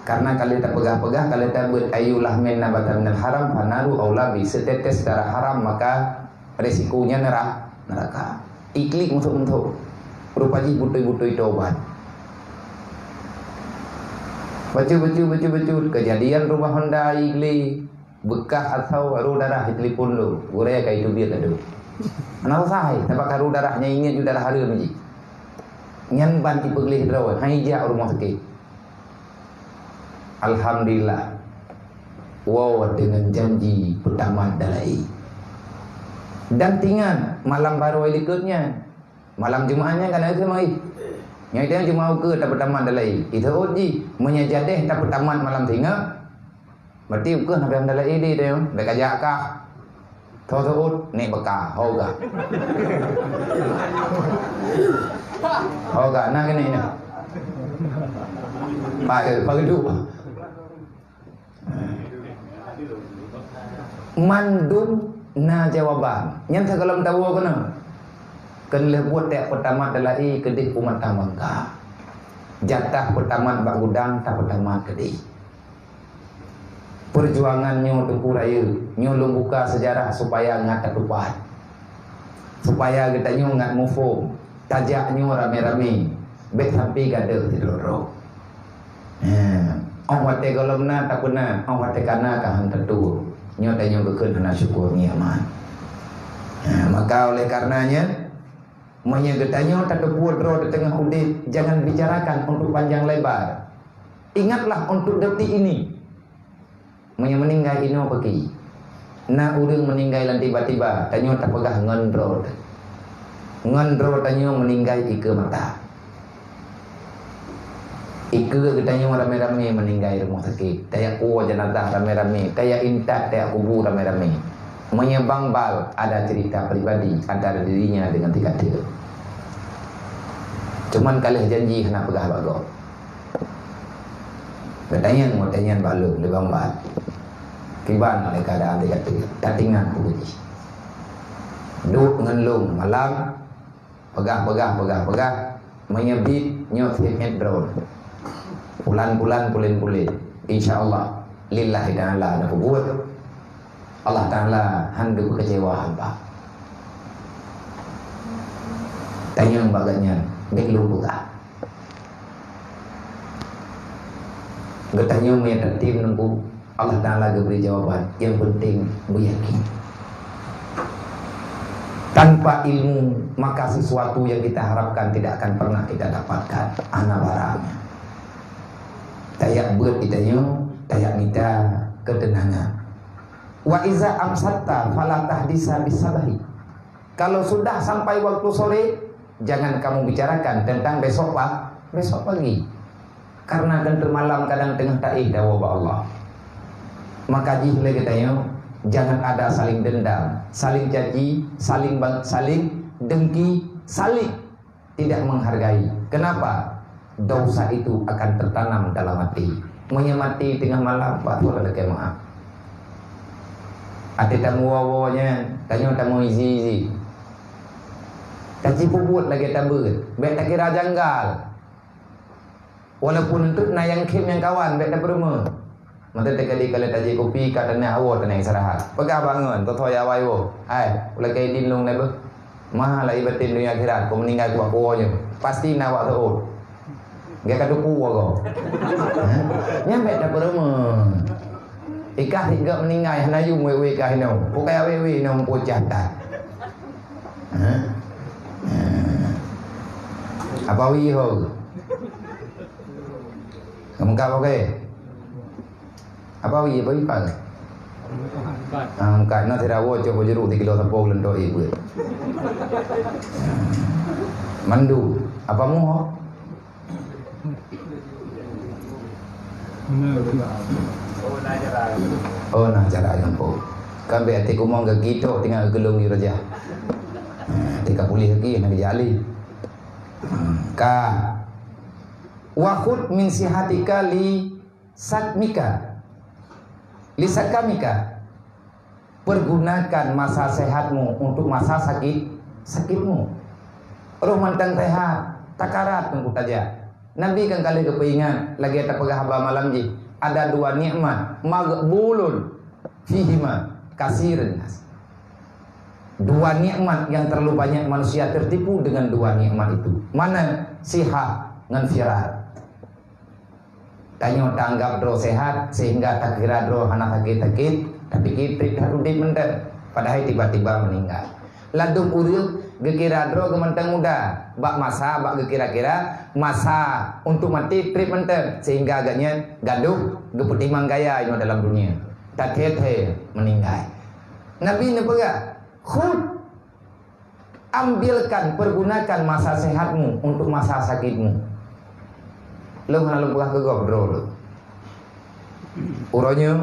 karena ka lheueh tapeugah-peugah, ka lheueh tabeuet ayu lahmin nabata minal haram, fannaru aula bih, seutetes darah haram, maka Risikonya nera-, neraka. Iklik meuthok-meuthok. Rupa jih beutôi-beutôi tobat. Bacut, bacut, bacut, bacut. Kejadian rumah Honda iklik. Beukah asau ru darah di telepon lu. Gurée ka itu biet adu. Hana usah hai, sabab ka ru darah nyan ingat ju darah hareuem jih. Nyan ban ipeugleh droe, hai jak rumoh sakét. Alhamdulillah. Woe deungon janji peutamat dalai. Dan tingat, malam barô likot nyan, malam Jumat nyan ka na keuh mari. Nyan itu Jumat ukeue tapeutamat dalai. Itu uji, meunyoe jadeh tapeutamat malam singoh, berarti ukeue na payah dalai di tu, bèk kajak kah. Tho seuôt, nek beuka, ho ga. Ho ga, na keuneuk nyoe. Pak, eh, Pak Geuduk. Mandum na jawaban. Nyan sigohlom tawoe keunoe. Keuneulheueh buet tajak peutamat dalai keudeh umat tamangka. Jatah peutamat bak gudang tapeutamat keudeh. Peujuangan nyoe Teungku Rayeuk, nyoe lôn buka seujarah supaya ngat tatupat. Supaya geutanyoe ngat muphom, tajak nyoe ramé-ramé, bèk sampai gadôh sidroe-droe. Nyan, óh watèe gohlom na tapeuna, óh watèe ka na ka han tatuwoe. Nyoe tanyoe geukheun hana syukur nikmat. Nyan, maka oleh karenanya, meunyoe geutanyoe tateupeue droe di teungoh udeb, jangan bicarakan untuk panjang lebar. Ingatlah untuk detik ini. Meunyoe meuninggai inoe peuki, na ureueng meuninggai lam tiba-tiba, tanyoe tapeugah ngon droe teuh. Ngon droe tanyoe meuninggai ikeue mata. Ikeue geutanyoe ramé-ramé meuninggai rumoh sakét. Tajak kuwoe jenazah ramé-ramé, tajak intat, tajak kubu ramé-ramé. Meunyoe Bang Bal ada cerita pribadi antara dirinya dengan Tika Teuk. Cuman ka lheueh janji hana peugah bak gob. Geutanyong, geutanyong bak lôn, lé Bang Bal. Kiban lé keuadaan Tika Teuk, tatingat peue jih. Duek ngon lôn malam, peugah, peugah, peugah, peugah. Meunyoe bit, nyoe seumet droe. Pulan-pulan, pulen-pulen. Insya Allah, lillahi ta'ala na peubuet. Allah Ta'ala han geupeu keucewa hamba. Tanyong bak gobnyan, bèk lôn peugah. Geutanyoe meunyoe tatem Teungku, Allah Ta'ala geubri jawaban. Yang penting beuyakin. Tanpa ilmu, maka sesuatu yang kita harapkan tidak akan pernah kita dapatkan. Hana barang. Tajak beuet geutanyoe, tajak mita keuteunangan. Wa iza amsatta fala tahdisa bisabahi. Kalau sudah sampai waktu sore, jangan kamu bicarakan tentang besok pa-, besok pagi. Karena kan teumalam kadang teungoh taéh dawa bak Allah. Maka jih lé geutanyoe, jangan ada saling dendam, saling caci, saling bang-, saling dengki, saling tidak menghargai. Kenapa? Dosa itu akan tertanam dalam hati. Meunyoe maté teungoh malam, pat lakèe meu'ah. Até tamu woe-woe nyan, tanyoe tamu izi-izi. Taci peubuet lagèe tabeuet, bèk takira janggal. Walaupun eunteuk na nyang khém nyang kawan, bèk tapeurumoh. Mantong teuka di kali tajép kupi, ka teunak awoe teunak istirahat. Peugah bangon, tho-tho ya awai woe. Hai, ulèe kaidin lôn lé beuh. Maha lai batin dunia akhirat, ku meuninggai kuat kuwoe nyoe. Pasti na wak seuôt. Gèt ka tuku woe goe. Hah? Nyan bèk tapeurumoh. Ikah hik gèt meuninggai, hana yum wèk-wèk kah inoe. Pukaya wèk-wèk inoe pucah that. Hah? Hah? Apa wih ho? Kamu kak pakai? Apa wih, apa wih pang? Ah, angkat na sira woe cok bajuru tiga kilo sapo leuntoi ibu. Mandu, apa muho? Oh, na cara gampông. Kan bèk até kumong gaki tok tinggal geulong di raja. Ah, tika pulih lagi nak jadi ahli. Hmm, ka. Wa khudh min sihatika li sakmika. Li sakamika. Pergunakan masa sehatmu untuk masa sakit, sakitmu. Roh mantong sehat, takarat teungku tajak. Nabi kan ka lheueh geupeuingat, lagèe tapeugah haba malam jih, ada dua nikmat, maghbunun fihima katsirun nas. Dua nikmat yang terlalu banyak manusia tertipu dengan dua nikmat itu. Mana? Sihah ngon firar. Tanyoe taanggap droe sehat, sehingga takira droe hana sakét-sakét, tapike trép that udép mantong, padahai tiba-tiba meuninggai. Ladôm ureueng geukira droe geuh mantong muda, bak masa, bak geukira-kira, masa untuk maté trép mantong, sehingga gobnyan gadôh geupeutimang gaya inoe dalam dunia. Tathèe-thèe meuninggai. Nabi neupeugah, "Khudh, ambilkan, pergunakan masa sehatmu untuk masa sakitmu." Lôn hana lôn peugah keu gob droe lôn. Uroe nyoe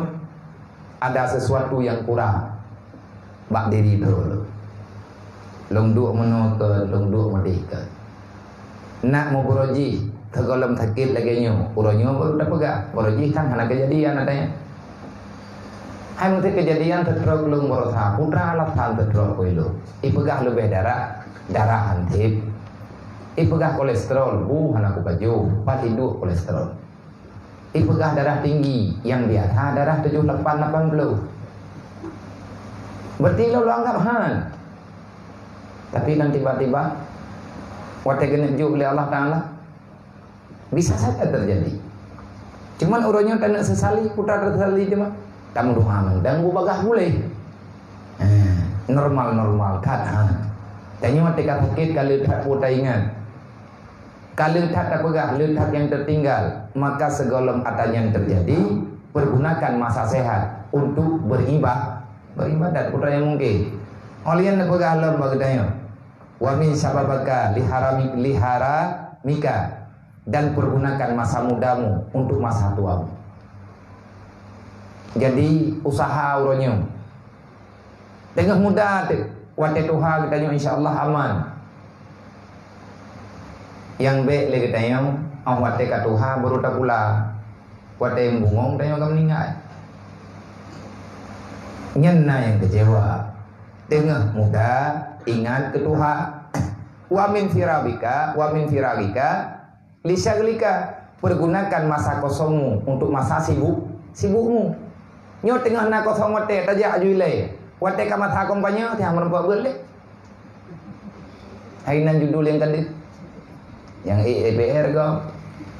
ada sesuatu nyang kurang bak diri droe lôn. Lôn duek meunoe keu, lôn duek meudeh keu. Nak meuburoe jih, teugohlom sakét lagèe nyoe, uroe nyoe baru tapeugah. Baroe jih kan hana keujadian ata nyan. Hai meuteuk keujadian teutrok lôn baroesa, putra alasan teutrok keu ilôn. Ipeugah leubeh darah, darah han tiep. Ipeugah kolesterol, bu hana kupajoh, pat iduek kolesterol. Ipeugah darah tinggi, nyang biasa darah tujoh lapan, lapan ploh. Berarti lôn anggap han. Tapi kan tiba-tiba, watèe geuneuk jok lé Allah Taala, bisa saja terjadi. Cuman uroe nyoe taneuk sesali, peue teusali teuma? Tameudoa mantong bubagaih puléh. Eh, normal-normal that, ha. Tanyoe watèe ka sakét, ka le that peue taingat. Ka le that tapeugah, le that nyang tertinggal, maka sigohlom ata nyan terjadi, pergunakan masa sehat untuk beriba-, beribadat, peue nyang mungkin. Óh lheueh nyan neupeugah lom bak geutanyoe, "Wa min syababika liharami-, liharamika," dan pergunakan masa mudamu untuk masa tuamu. Jadi, usaha uroe nyoe. Teungoh muda teuk, watèe tuha geutanyoe insya Allah aman. Nyang bèk lé geutanyoe, óh watèe ka tuha baru tapula. Watèe bungöng tanyoe ka meuninggai. Nyan na nyang keucewa. Teungoh muda, ingat keu tuha. Wa min firagika, wa min firagika, lisyaghlika, pergunakan masa kosongmu untuk masa sibuk, sibukmu. Nyoe teungoh na kosong watèe, tajak aju ilèe. Watèe ka masa kampanye, teuh meureumpok beuet lé. Hai nan judul nyang ka deuh. Nyang ék D P R gob,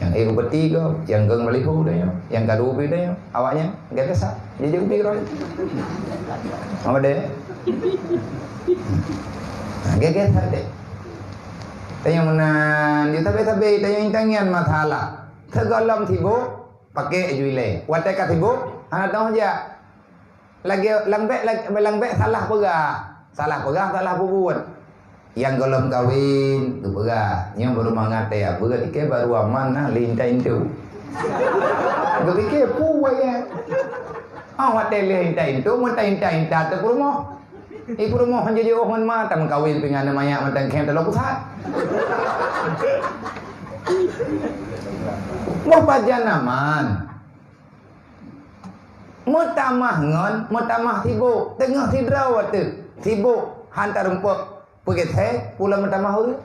nyang ék bupati gob, nyang gong baliho tanyoe, nyang ka dupi tanyoe. Awaknyan, gata sa, jijak upi keudroe. Apa deh? Nah, gata sa deh. Tanyoe meunan, di tabe-tabe, tanyoe intangian masalah. Sigohlom sibuk, pakai aju ilèe. Watèe ka sibuk, hana teuh jak. Lagèe lam bèk, lam bèk salah peugah. Salah peugah, salah peubuet. Nyang gohlom kawen, geupeugah, nyoe baru mangat teuh, beuet ikei baru aman nah, lé inta-intu. Geupike peue wayang. Ah, watèe lé inta-intu, meuinta-inta teuh peurumoh. Ih, peurumoh han jiôh ngon ma, tameukawen pingan manyak mantong khem taloh pusat. Boh pajan aman. Meutamah ngon, meutamah sibuk. Teungoh sidroe teuk sibuk, han tareumpok. Peugét hai, pula meutamah ureueng.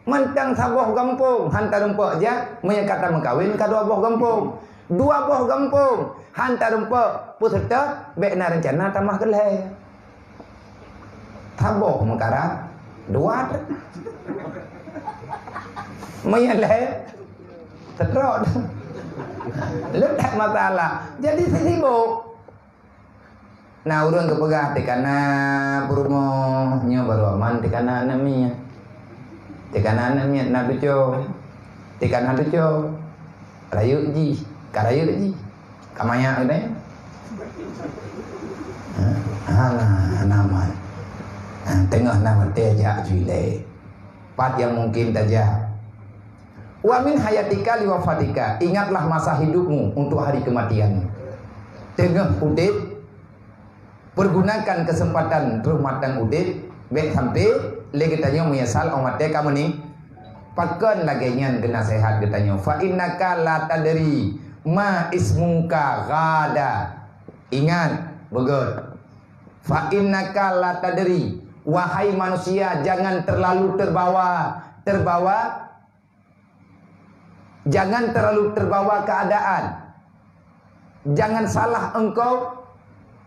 Mantong saboh gampông, han tareumpok jak, meunyoe ka tameukawen ka dua boh gampông. Dua boh gampông, han tareumpok, peuseutôt, bèk na reuncana tamah keu lhèe. Saboh meukarat, dua teuk. Meunyoe lhèe, seutôt. Leutak masalah. Jadi sibuk. Na ureueng geupeugah, "Teukana peurumoh nyoe baru aman, teukana aneuk miet. Teukana aneuk miet na tucoe. Teukana tucoe. Rayeuk jih, ka rayeuk jih. Ka manyak geutanyoe." Ha, hana, hana aman. Ha, teungoh na watèe jak aju ilèe. Pat nyang mungkin tajak. Wa min hayatika liwafatika, ingatlah masa hidupmu untuk hari kematianmu. Teungoh udép, pergunakan kesempatan troh mantong udép, bèk sampai lé geutanyoe meunyeusal óh watèe ka meuni-, pakon lagèe nyan geunaseuhat geutanyoe, "Fa innaka la tadri ma ismuka ghada." Ingat, beugöt. "Fa innaka la tadri," wahai manusia, jangan terlalu terbawa, terbawa Jangan terlalu terbawa keadaan. Jangan salah engkau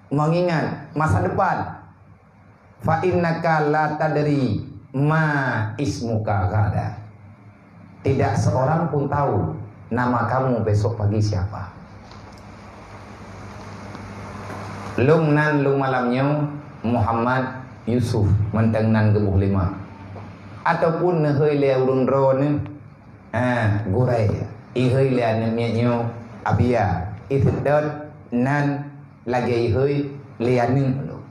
mengingat masa depan. "Fa innaka la tadri ma ismuka ghada." Tidak seorang pun tahu nama kamu besok pagi siapa. Lôn nan lôn malam nyoe Muhammad Yusuf, mantong nan geuboh lima. Ataupun neuhôi lé ureueng droeneuh, ha, Gurèe. Ihôi lé aneuk miet nyoe Abia. Iseutôt Nan lagée ihôi lé aneuëk lôn.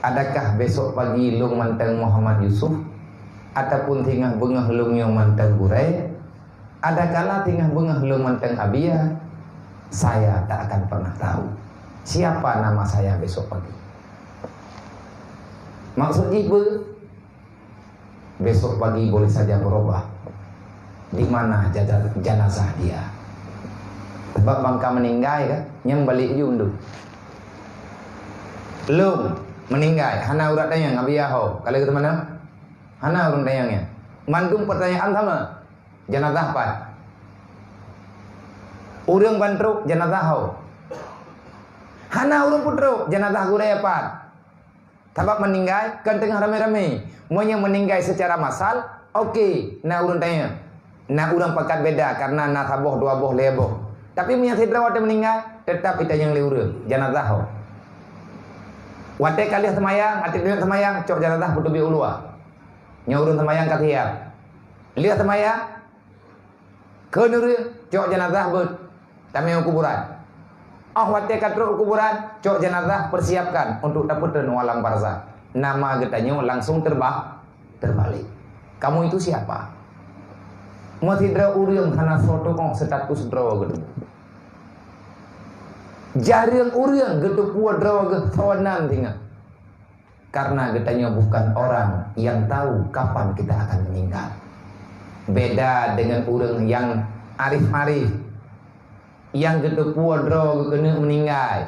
Adakah besok pagi lôn mantong Muhammad Yusuf, ataupun singoh beungoh lôn nyoe mantong gurée? Adakala singoh beungoh lôn mantong Abia? Saya tak akan pernah tahu siapa nama saya besok pagi. Maksud jih peue? Besok pagi boleh saja berubah. Di mana jaza-, jenazah dia? Sebab bangka meninggai kan, nyang balik jum tu. Lôn meninggai, hana urat tanyong, Abia ho, kalau kata mana? Hana ureuëng tanyong nyan. Mandum pertanyaan sama. Jenazah pat? Ureuëng ban trok, jenazah ho. Hana ureuëng peutrok, jenazah gurée pat? Sabab meninggai kan teungoh ramé-ramé. Meunyoe meninggai secara massal, oke, na ureuëng tanyong. Na ureuëng pakat beda karena na saboh, dua boh, lhée boh. Tapi meunyoe sidroe watée meninggai, tetap itanyong lé ureuëng, jenazah ho. Watée ka lheueh seumayang, ateueh deungon seumayang, cok jenazah peuteubiet u luwa. Nyoe ureuëng seumayang ka siap. Lheueh seumayang, kheun ureuëng, cok jenazah beuet, tamé u kuburan. Óh watée ka trok u kuburan, cok jenazah persiapkan untuk tapeuteun u alam barzakh. Nama geutanyoe langsung terbah-, terbalik. Kamu itu siapa? Meusidroe ureuëng hana soe tukoh status droe geutanyoe. Jareueng ureuëng geuteupeue droe geuh soe nan singoh. Karena geutanyoe bukan orang yang tahu kapan kita akan meninggal. Beda dengan ureuëng yang arif-arif, yang geuteupeue droe geuh keuneuk meninggai.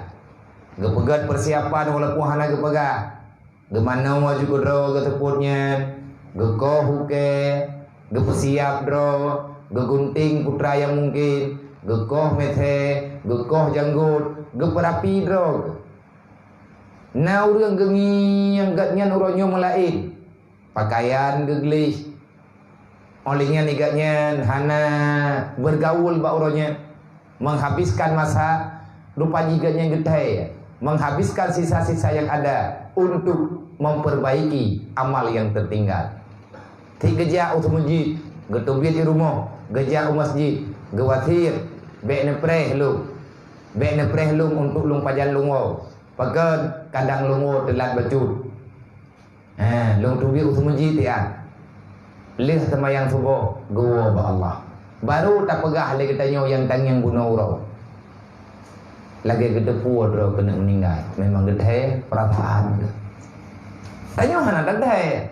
Geupeugét persiapan walaupun hana geupeugah. Geumanoe ju keudroe geuseupôt nyan, geukoh ukée, geupeusiap droe, geugunting putra nyang mungken, geukoh meuthée, geukoh janggot, geupeurapi droe geuh. Na ureuëng geungieng gobnyan uroe nyoe meulaén, pakaian geugleh. Óh lheueh nyan, gobnyan hana bergaul bak uroe nyoe, menghabiskan masa, rupa jih gobnyan geuthée, menghabiskan sisa-sisa yang ada untuk memperbaiki amal yang tertinggal. Cit geujak u meuseujid, geuteubiet di rumoh, geujak u meuseujid, geuwasiet, bék neupreh lôn. Bék neupreh lôn untuk lôn pajan lôn woe. Pakon? Kadang lôn woe teulat bacut. Ha, lôn teubiet u meuseujid tian. Lheueh seumayang suboh, geuwoe bak Allah. Baru tapeugah lé geutanyoe nyang tangieng bunoe uroe. Lagée geuteupeue droe keuneuk meuninggai, memang geuthée peurasaan geuh. Tanyoe hana teuthée.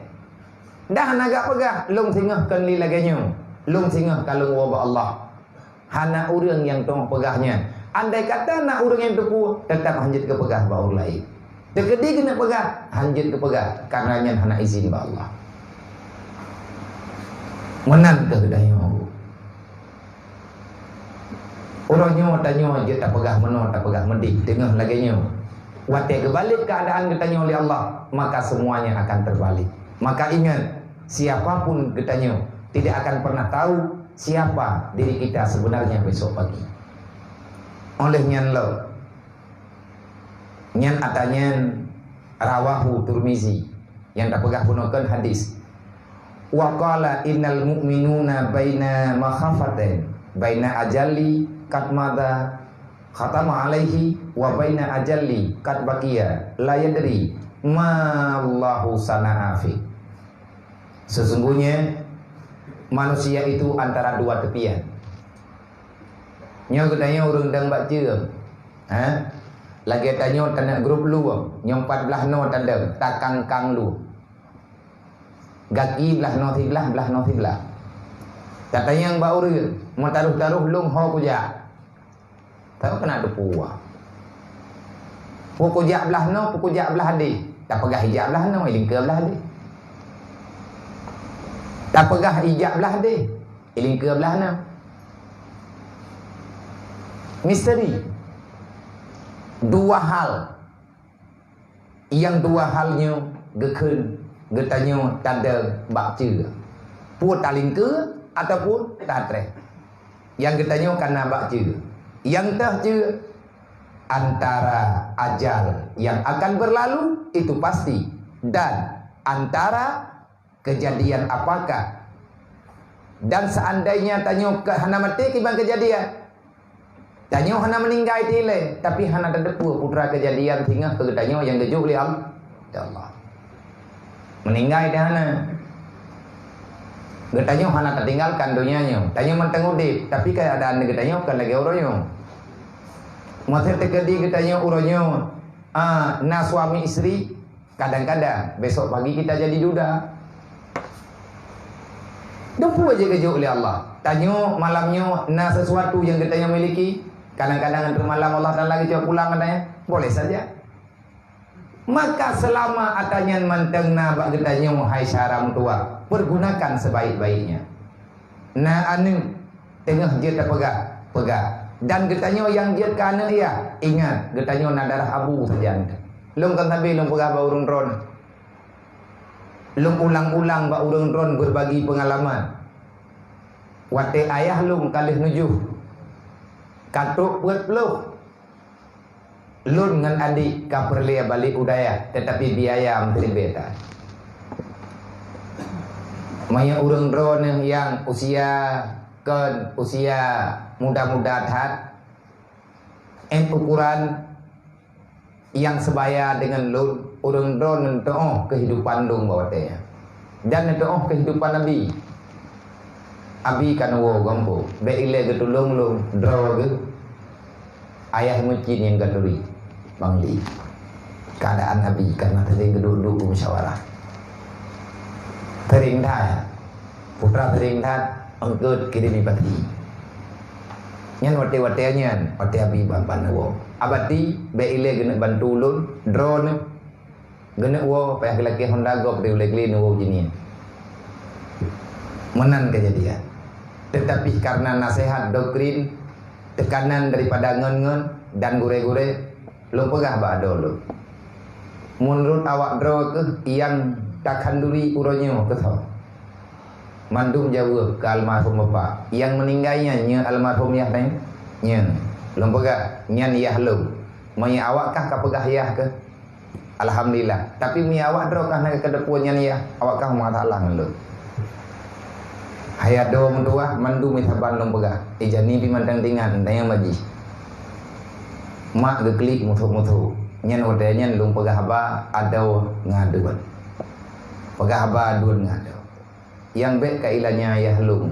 Dah hana gak peugah, lôn singoh kon lé lagée nyoe. Lôn singoh ka lôn woe bak Allah. Hana ureuëng nyang teungoh peugah nyan. Andai kata na ureuëng nyang teupeue, teutap hanjeuet geupeugah bak ureuëng laén. Teukeudi keuneuk peugah, hanjeuet geupeugah, karena nyan hana izin bak Allah. Meunan keuh geutanyoe. Uroe nyoe tanyoe jeuet tapeugah meunoe, tapeugah meudéh, teungoh lagée nyoe. Watée geubalek keuadaan geutanyoe lé Allah, maka semuanya akan terbalik. Maka ingat, siapapun geutanyoe tidak akan pernah tahu siapa diri kita sebenarnya besok pagi. Oleh nyan lom, nyan ata nyan rawahu Turmizi, nyang tapeugah bunoe kon hadis. Wa qala innal mu'minuna baina makhafatin, baina ajalli qad madha khatama alaihi wa baina ajalli qad baqiya la yadri ma Allahu sana'a fi. Sesungguhnya manusia itu antara dua tepian. Nyoe geutanyoe ureuëng dong bak ceuem. Ha? Lagée tanyoe taneuk grup lueng, nyoe pat blaih noe tadong, takangkang lueng. Gaki blaih noe siblaih, blaih noe siblaih. Tatanyong bak ureuëng, meutaroh-taroh lôn ho kujak. Tahu keuneuk teupeue. Peue kujak blaih noe, peue kujak blaih deh. Tapeugah ijak blaih noe, ilingkeue blaih deh. Tapeugah ijak blaih deh, ilingkeue blaih noe. Misteri. Dua hal. Nyang dua hal nyoe geukheun geutanyoe tadong bak ceuem. Peue talingkeue ataupun tatreh. Nyang geutanyoe kana bak ceuem. Nyang teuh ceuem antara ajal yang akan berlalu itu pasti dan antara kejadian apakah? Dan seandainya tanyoe ka hana maté kiban kejadian, Tanyoe hana meuninggai tilée, tapi hana tateupeue putra keujadian singoh keu geutanyoe nyang geujok lé Al-, lé Allah. Meuninggai teuh hana. Geutanyoe hana tatinggalkan donya nyoe. Tanyoe mantong udeb, tapi keuadaan geutanyoe kon lagée uroe nyoe. Masa teukeudi geutanyoe uroe nyoe, ah, na suami istri, kadang-kadang besok pagi kita jadi duda. Dum peue jih geujok lé Allah. Tanyoe malam nyoe na sesuatu nyang geutanyoe miliki, kadang-kadang teuk malam Allah Taala geucok pulang katanya. Boleh saja. Maka selama ata nyan mantong na bak geutanyoe, hai syedara meutuwah, pergunakan sebaik-baiknya. Na aneuëk teungoh jeuet tapeugah, peugah. Dan geutanyoe nyang jeuet keu aneuëk yah, ingat, geutanyoe na darah abu sajan. Lôn kon sabe lôn peugah bak ureuëng droeneuh. Lôn ulang-ulang bak ureuëng droeneuh berbagi pengalaman. Watée ayah lôn ka lheueh nujoh, ka trok peuet ploh. Lôn ngon adék ka peureulée balek u dayah, teutapi biaya meusiribée that. Meunyoe ureuëng droeneuh nyang usia kon usia muda-muda that, 'et ukuran nyang sebaya deungon lôn, ureuëng droeneuh neuteuoh keuhidupan lôn bak watée nyan. Dan neuteuoh keuhidupan Abi. Abi ka neuwoe gompho, bék ilée geutulông lôn droe geuh. Ayah meucit nyang ka turi, Bang Li. Keuadaan Abi karena teuring geuduek-duek beumusyawarah. Teuring that, putra teuring that, eungkôt kirém bati. Nyan watée-watée nyan, watée Abi ban-ban neuwoe. Abati, bék ilée geuneuk bantu ulôn, droeneuh. Geuneuk woe payah geulakée honda gob di ulée glen woe jinie. Meunan keujadian. Teutapi kareuna naseuhat, doktrin, teukanan daripada ngon-ngon dan gurée-gurée, lôn peugah bak adoe lôn, meunurot awak droe kheueh nyang takhanduri uroe nyoe keusoe. Mandum jaweueb keu almarhum bapak. Nyang meuninggai nyan nyoe almarhum yah nyan? Nyoe. Lôn peugah, nyan yah lôn. Meunyoe awak kah ka peugah yah keuh, alhamdulillah. Tapi meunyoe awak droe kah na ka teupeue nyan yah, awak kah meumasalah ngon lôn. Hai adoe meutuwah, mandum saban lôn peugah. Ijani pih mantong teuingat, tanyong bak jih. Mak geuklik musoh-musoh. Nyan watée nyan lôn peugah haba adoe ngon aduen. Peugah haba aduen ngon adoe. Nyang bék ka ilanya yah lôn.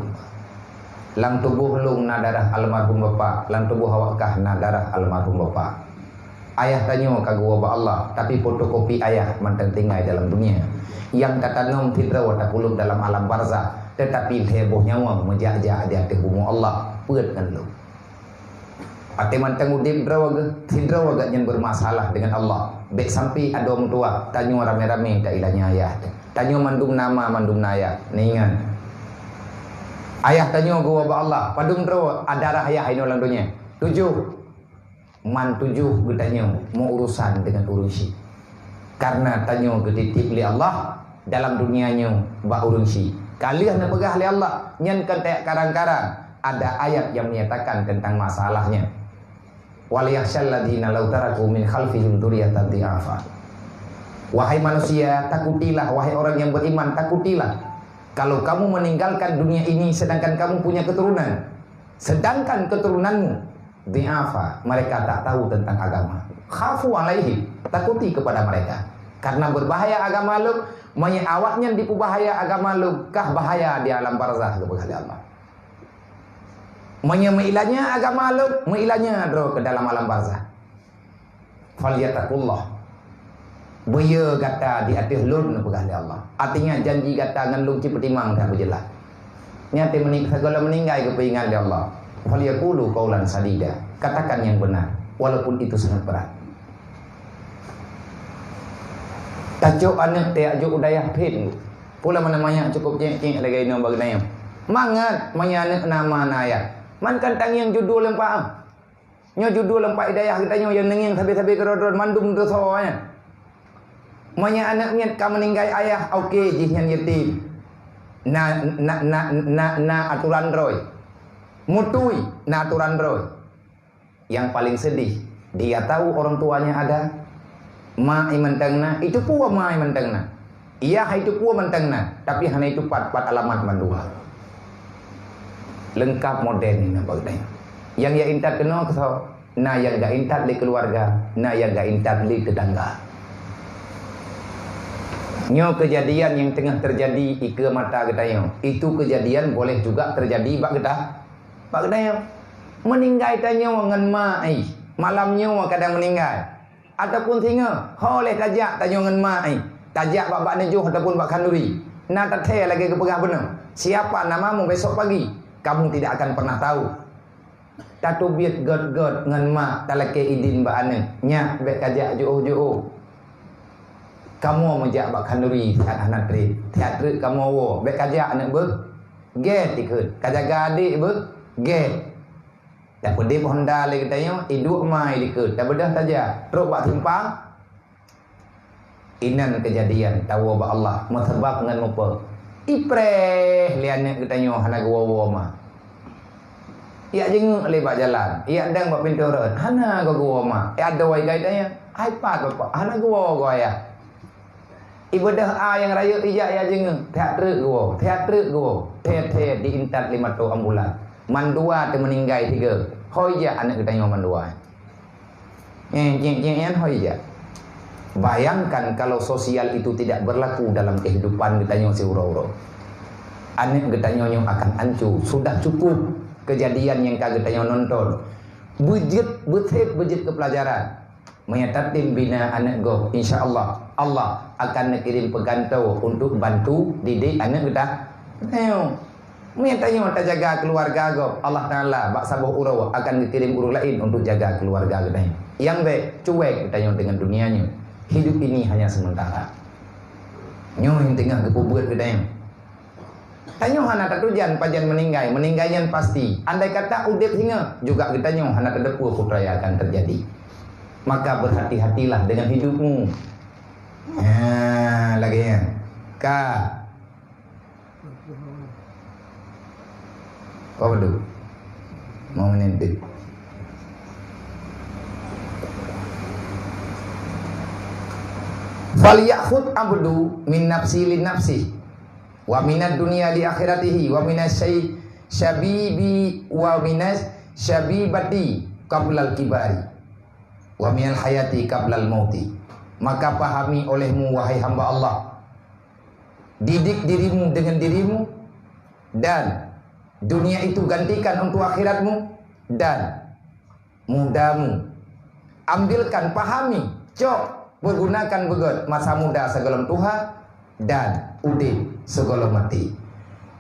Lam tuboh lôn na darah almarhum bapak, lam tuboh awak kah na darah almarhum bapak. Ayah tanyoe ka geuwoe bak Allah, tapi fotokopi ayah mantong tinggai dalam dunia. Nyang tatanom sidroe tapulop dalam alam barzakh, teutapi lhée boh nyawa meujak-jak di ateueh bumoe Allah, peuet ngon lôn. Watée mantong udeb droe geuh, sidroe geuh nyan beumasalah deungon Allah. Bék sampai adoe meutuwah, tanyoe ramé-ramé ta ilanya ayah. Tanyoe mandum na ma, mandum na ayah. Neuingat, ayah tanyoe geuwoe bak Allah, padum droe darah ayah inoe lam donya. Tujoh, man tujoh geutanyoe meuurusan deungon ureuëng syiek. Kareuna tanyoe geutitip lé Allah dalam dunia nyoe bak ureuëng syiek. Ka lheueh neupeugah lé Allah, nyan kon tajak karang-karang, ada ayat yang menyatakan tentang masalahnya. "Wal yakhsyal ladzina law taraku min khalfihim dzurriyyatan dhi'afa." Wahai manusia, takutilah, wahai orang yang beriman, takutilah. Kalau kamu meninggalkan dunia ini sedangkan kamu punya keturunan, sedangkan keturunanmu dhi'afa, mereka tak tahu tentang agama. Khafu alaihim, takuti kepada mereka. Karena berbahaya agama lôn, meunyoe awaknyan dipeubahaya agama lôn, kah bahaya di alam barzakh, geupeugah lé Allah. Meunyoe meuilanya agama lôn, meuilanya droe keu dalam alam barzakh. "Falyattaqullah." Beuyeu gata di ateueh lôn, neupeugah lé Allah. Artinya, janji gata ngon lôn cit peutimang that beujeulaih. Nyan teuh meuni-, sigohlom meuninggai geupeuingat lé Allah. "Falyaqulu qaulan sadida." Katakan yang benar, walaupun itu sangat berat. Tacok aneuëk tajak jok u dayah phon. Pula mana manyak cukup cék-cék lagée inoe bak geutanyoe. Mangat, meunyoe aneuëk na ma na ayah. Man kan tangieng judul lom paah. Nyoe judul lom paah dayah geutanyoe nyang neungieng sabe-sabe keudroe-droe mandum teusoe nyan. Meunyoe aneuëk miet ka meuninggai ayah, oke, jih nyan yatim. Na, na, na, na, na aturan droe. Mutui, na aturan droe. Yang paling sedih, dia tahu orang tuanya ada, ma nyang mantong na, itu pun ma nyang mantong na. Yah itu pun mantong na, tapi hana itu pat, pat alamat mandua. Lengkap modern ni nampak tadi. Nyang jak intat keunoe keusoe, na nyang jak intat lé keuluwarga, na nyang jak intat lé teutangga. Nyoe keujadian nyang teungoh teujadi dikeue mata geutanyoe. Itu keujadian boleh juga teujadi bak geuta-, bak geutanyoe. Meuninggai tanyoe ngon ma, eh, malam nyoe kadang meuninggai. Ataupun singoh, ho lheueh tajak tanyoe ngon ma, eh, tajak bak, bak neujoh ataupun bak khanduri. Na tathée lagée geupeugah bunoe, "Siapa namamu besok pagi?" Kamu tidak akan pernah tahu. Tateubiet gét-gét ngon ma, talakée idin bak aneuëk, "Nyak, bék kajak jiôh-jiôh. Kamoe meujak bak khanduri siat hana treb, siat treb kamoe woe, bék kajak aneuëk beuh." Gét ikheun, kajaga adék beuh, gét. Tapeudeb honda lé geutanyoe, iduek ma i likot, tabeudôh tajak, trok bak simpang. Inan keujadian tawoe bak Allah, meuseubab ngon muphom. Ipreh lé aneuëk geutanyoe hana geuwoe-woe ma. Jak jeungeuk lé bak jalan, jak dang bak pintoe rot, hana geuwoe ma. Jak adoe keu geutanyoe, "Hai pat bapak, hana geuwoe goe ayah." Ibeudôh a nyang rayeuk ijak jak jeungeuk, that treuk geuwoe, that treuk geuwoe, that-that diintat lé moto ambulan. Mandua teumeuninggai sigoe, ho ijak aneuëk geutanyoe mandua. Eh, cék-cék nyan ho ijak. Bayangkan kalau sosial itu tidak berlaku dalam kehidupan geutanyoe siuroe-uroe. Aneuëk geutanyoe nyoe akan anco, sudah cukup keujadian nyang ka geutanyoe nonton. Beujeuet, beuseb beujeuet keu peulajaran. Meunyo tatem bina aneuëk gob, insya Allah, Allah akan neukirém peugantoe untuk bantu didik aneuëk geuta-, geutanyoe. Meunyo tanyoe tajaga keuluwarga gob, Allah Taala bak saboh uroe akan geukirém ureuëng laén untuk jaga keuluwarga geutanyoe. Nyang bék, cuek geutanyoe deungon dunia nyoe. Hidup ini hanya sementara. Nyoe nyang teungoh geupeubuet geutanyoe. Tanyoe hana tatujan pajan meuninggai, meuninggai nyan pasti. Andai kata udeb singoh, juga geutanyoe hana tateupeue peue nyang akan teujadi. Maka berhati-hatilah dengan hidupmu. Ha, lagée nyan. Ka. Apa tu? Mau menyentuh. Falyakhud abdu min nafsi li nafsi. Wa minad dunya li akhiratihi, wa minas syai-, syabibi, wa minas syabibati qablal kibari, wa minal hayati qablal mauti. Maka pahami olehmu, wahai hamba Allah, didik dirimu dengan dirimu, dan dunia itu gantikan untuk akhiratmu, dan mudamu. Ambilkan, pahami, cok, pergunakan beugét masa muda sigohlom tuha dan udeb sigohlom maté.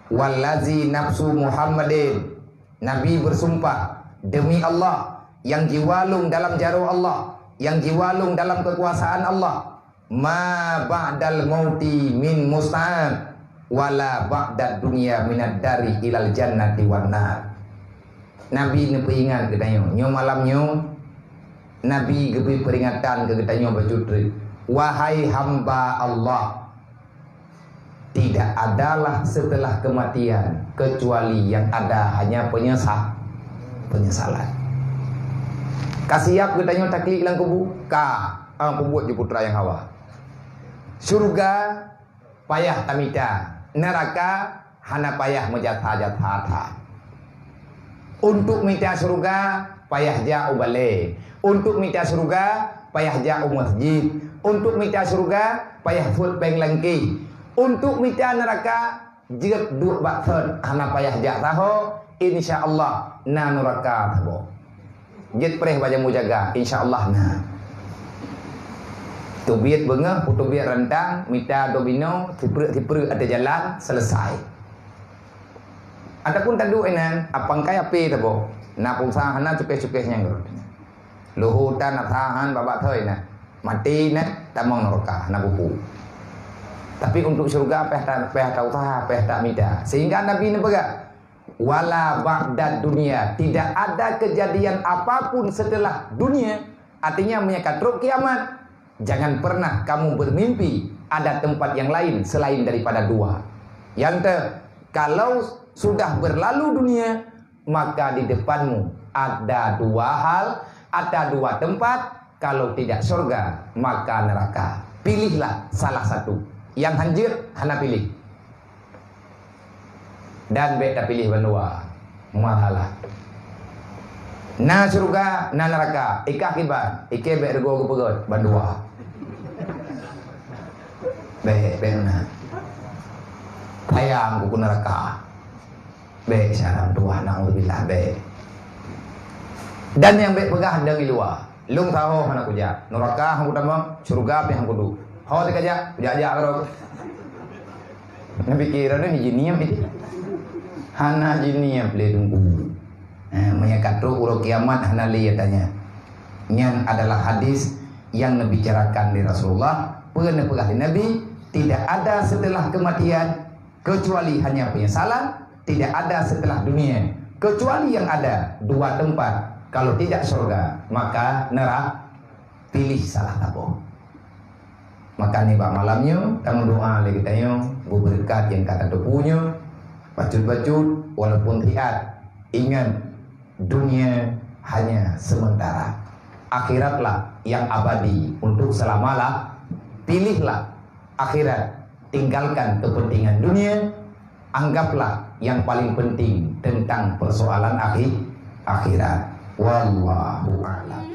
Wallazi nafsu Muhammadin, Nabi bersumpah, demi Allah, nyang jiwalong dalam jaroe Allah, nyang jiwalong dalam keukuasaan Allah, ma ba'dal mauti min musta'ab, wala ba'dad dunya minad dari ilal jannati wan nar. Nabi neupeuingat geutanyoe, nyoe malam nyoe, Nabi geubri peuringatan keu geutanyoe bacut treuk, "Wahai hamba Allah, tidak adalah setelah kematian kecuali yang ada hanya penyesa-, penyesalan." Ka siap geutanyoe taklik lam kubu? Ka, ah, peubuet ju putra nyang hawa. Syurga payah tamita, neuraka hana payah meujasa-jasa that. Untuk mita syeuruga payah jak u balée, untuk mita syeuruga payah jak u masjid, untuk mita syeuruga payah phot péng langkée, untuk mita neuraka jeuet duek bak thon hana payah jak saho, insya Allah na neuraka saboh. Jeuet preh bak jambu jaga, insya Allah na. Teubiet beungoh, peuteubiet rantang, mita domino, sipreuk-sipreuk ateueh jalan, selesai. Ataupun taduek inan, apang kai api tabo, na pulsa hana cukeh-cukeh nyang rot. Luhu tan asa han babak thoi na. Mati na, tamong neuraka, hana buku. Tapi untuk syurga payah ta-, payah tausaha, payah tamita. Sehingga Nabi neupeugah, "Wala ba'dad dunya," tidak ada kejadian apapun setelah dunia, artinya meunyo ka trok kiamat, jangan pernah kamu bermimpi ada tempat yang lain selain daripada dua. Nyang te, kalau sudah berlalu dunia, maka di depanmu ada dua hal, ada dua tempat, kalau tidak surga, maka neraka. Pilihlah salah satu. Nyang hanjeuet hana pilih. Dan bék tapiléh bandua. Masalah. Na syeuruga, na neuraka. Ikah kiban, ikée bék reugoe geupeugét bandua. Bék, bék na. Sayang kuku neuraka. Bék, syedara tuha, naudzubillah, bék. Dan nyang bék peugah dong i luwa, lôn sahoe hana kujak, neuraka han kutamong, syeuruga pih han kuduek. Ho teuka jak, kujak-jak keudroe. Neupiké droeneuh jiniep itu. Hana jiniep lé Teungku. Eh, meunyo ka trok uroe kiamat hana lé tanya. Nyan adalah hadis yang neubicarakan lé Rasulullah, peue neupeugah lé Nabi, tidak ada setelah kematian kecuali hanya penyesalan, tidak ada setelah dunia kecuali yang ada dua tempat, kalau tidak syurga, maka neraka. Pilih salah saboh. Maka nibak malam nyoe, tameudoa lé geutanyoe, beubeureukat nyang ka tateupeue nyoe, bacut-bacut, walaupun siat. Ingat, dunia hanya sementara. Akhiratlah yang abadi untuk selama-la-, pilihlah akhirat, tinggalkan kepentingan dunia, anggaplah yang paling penting tentang persoalan akhi-, akhirat. Wallahu a'lam.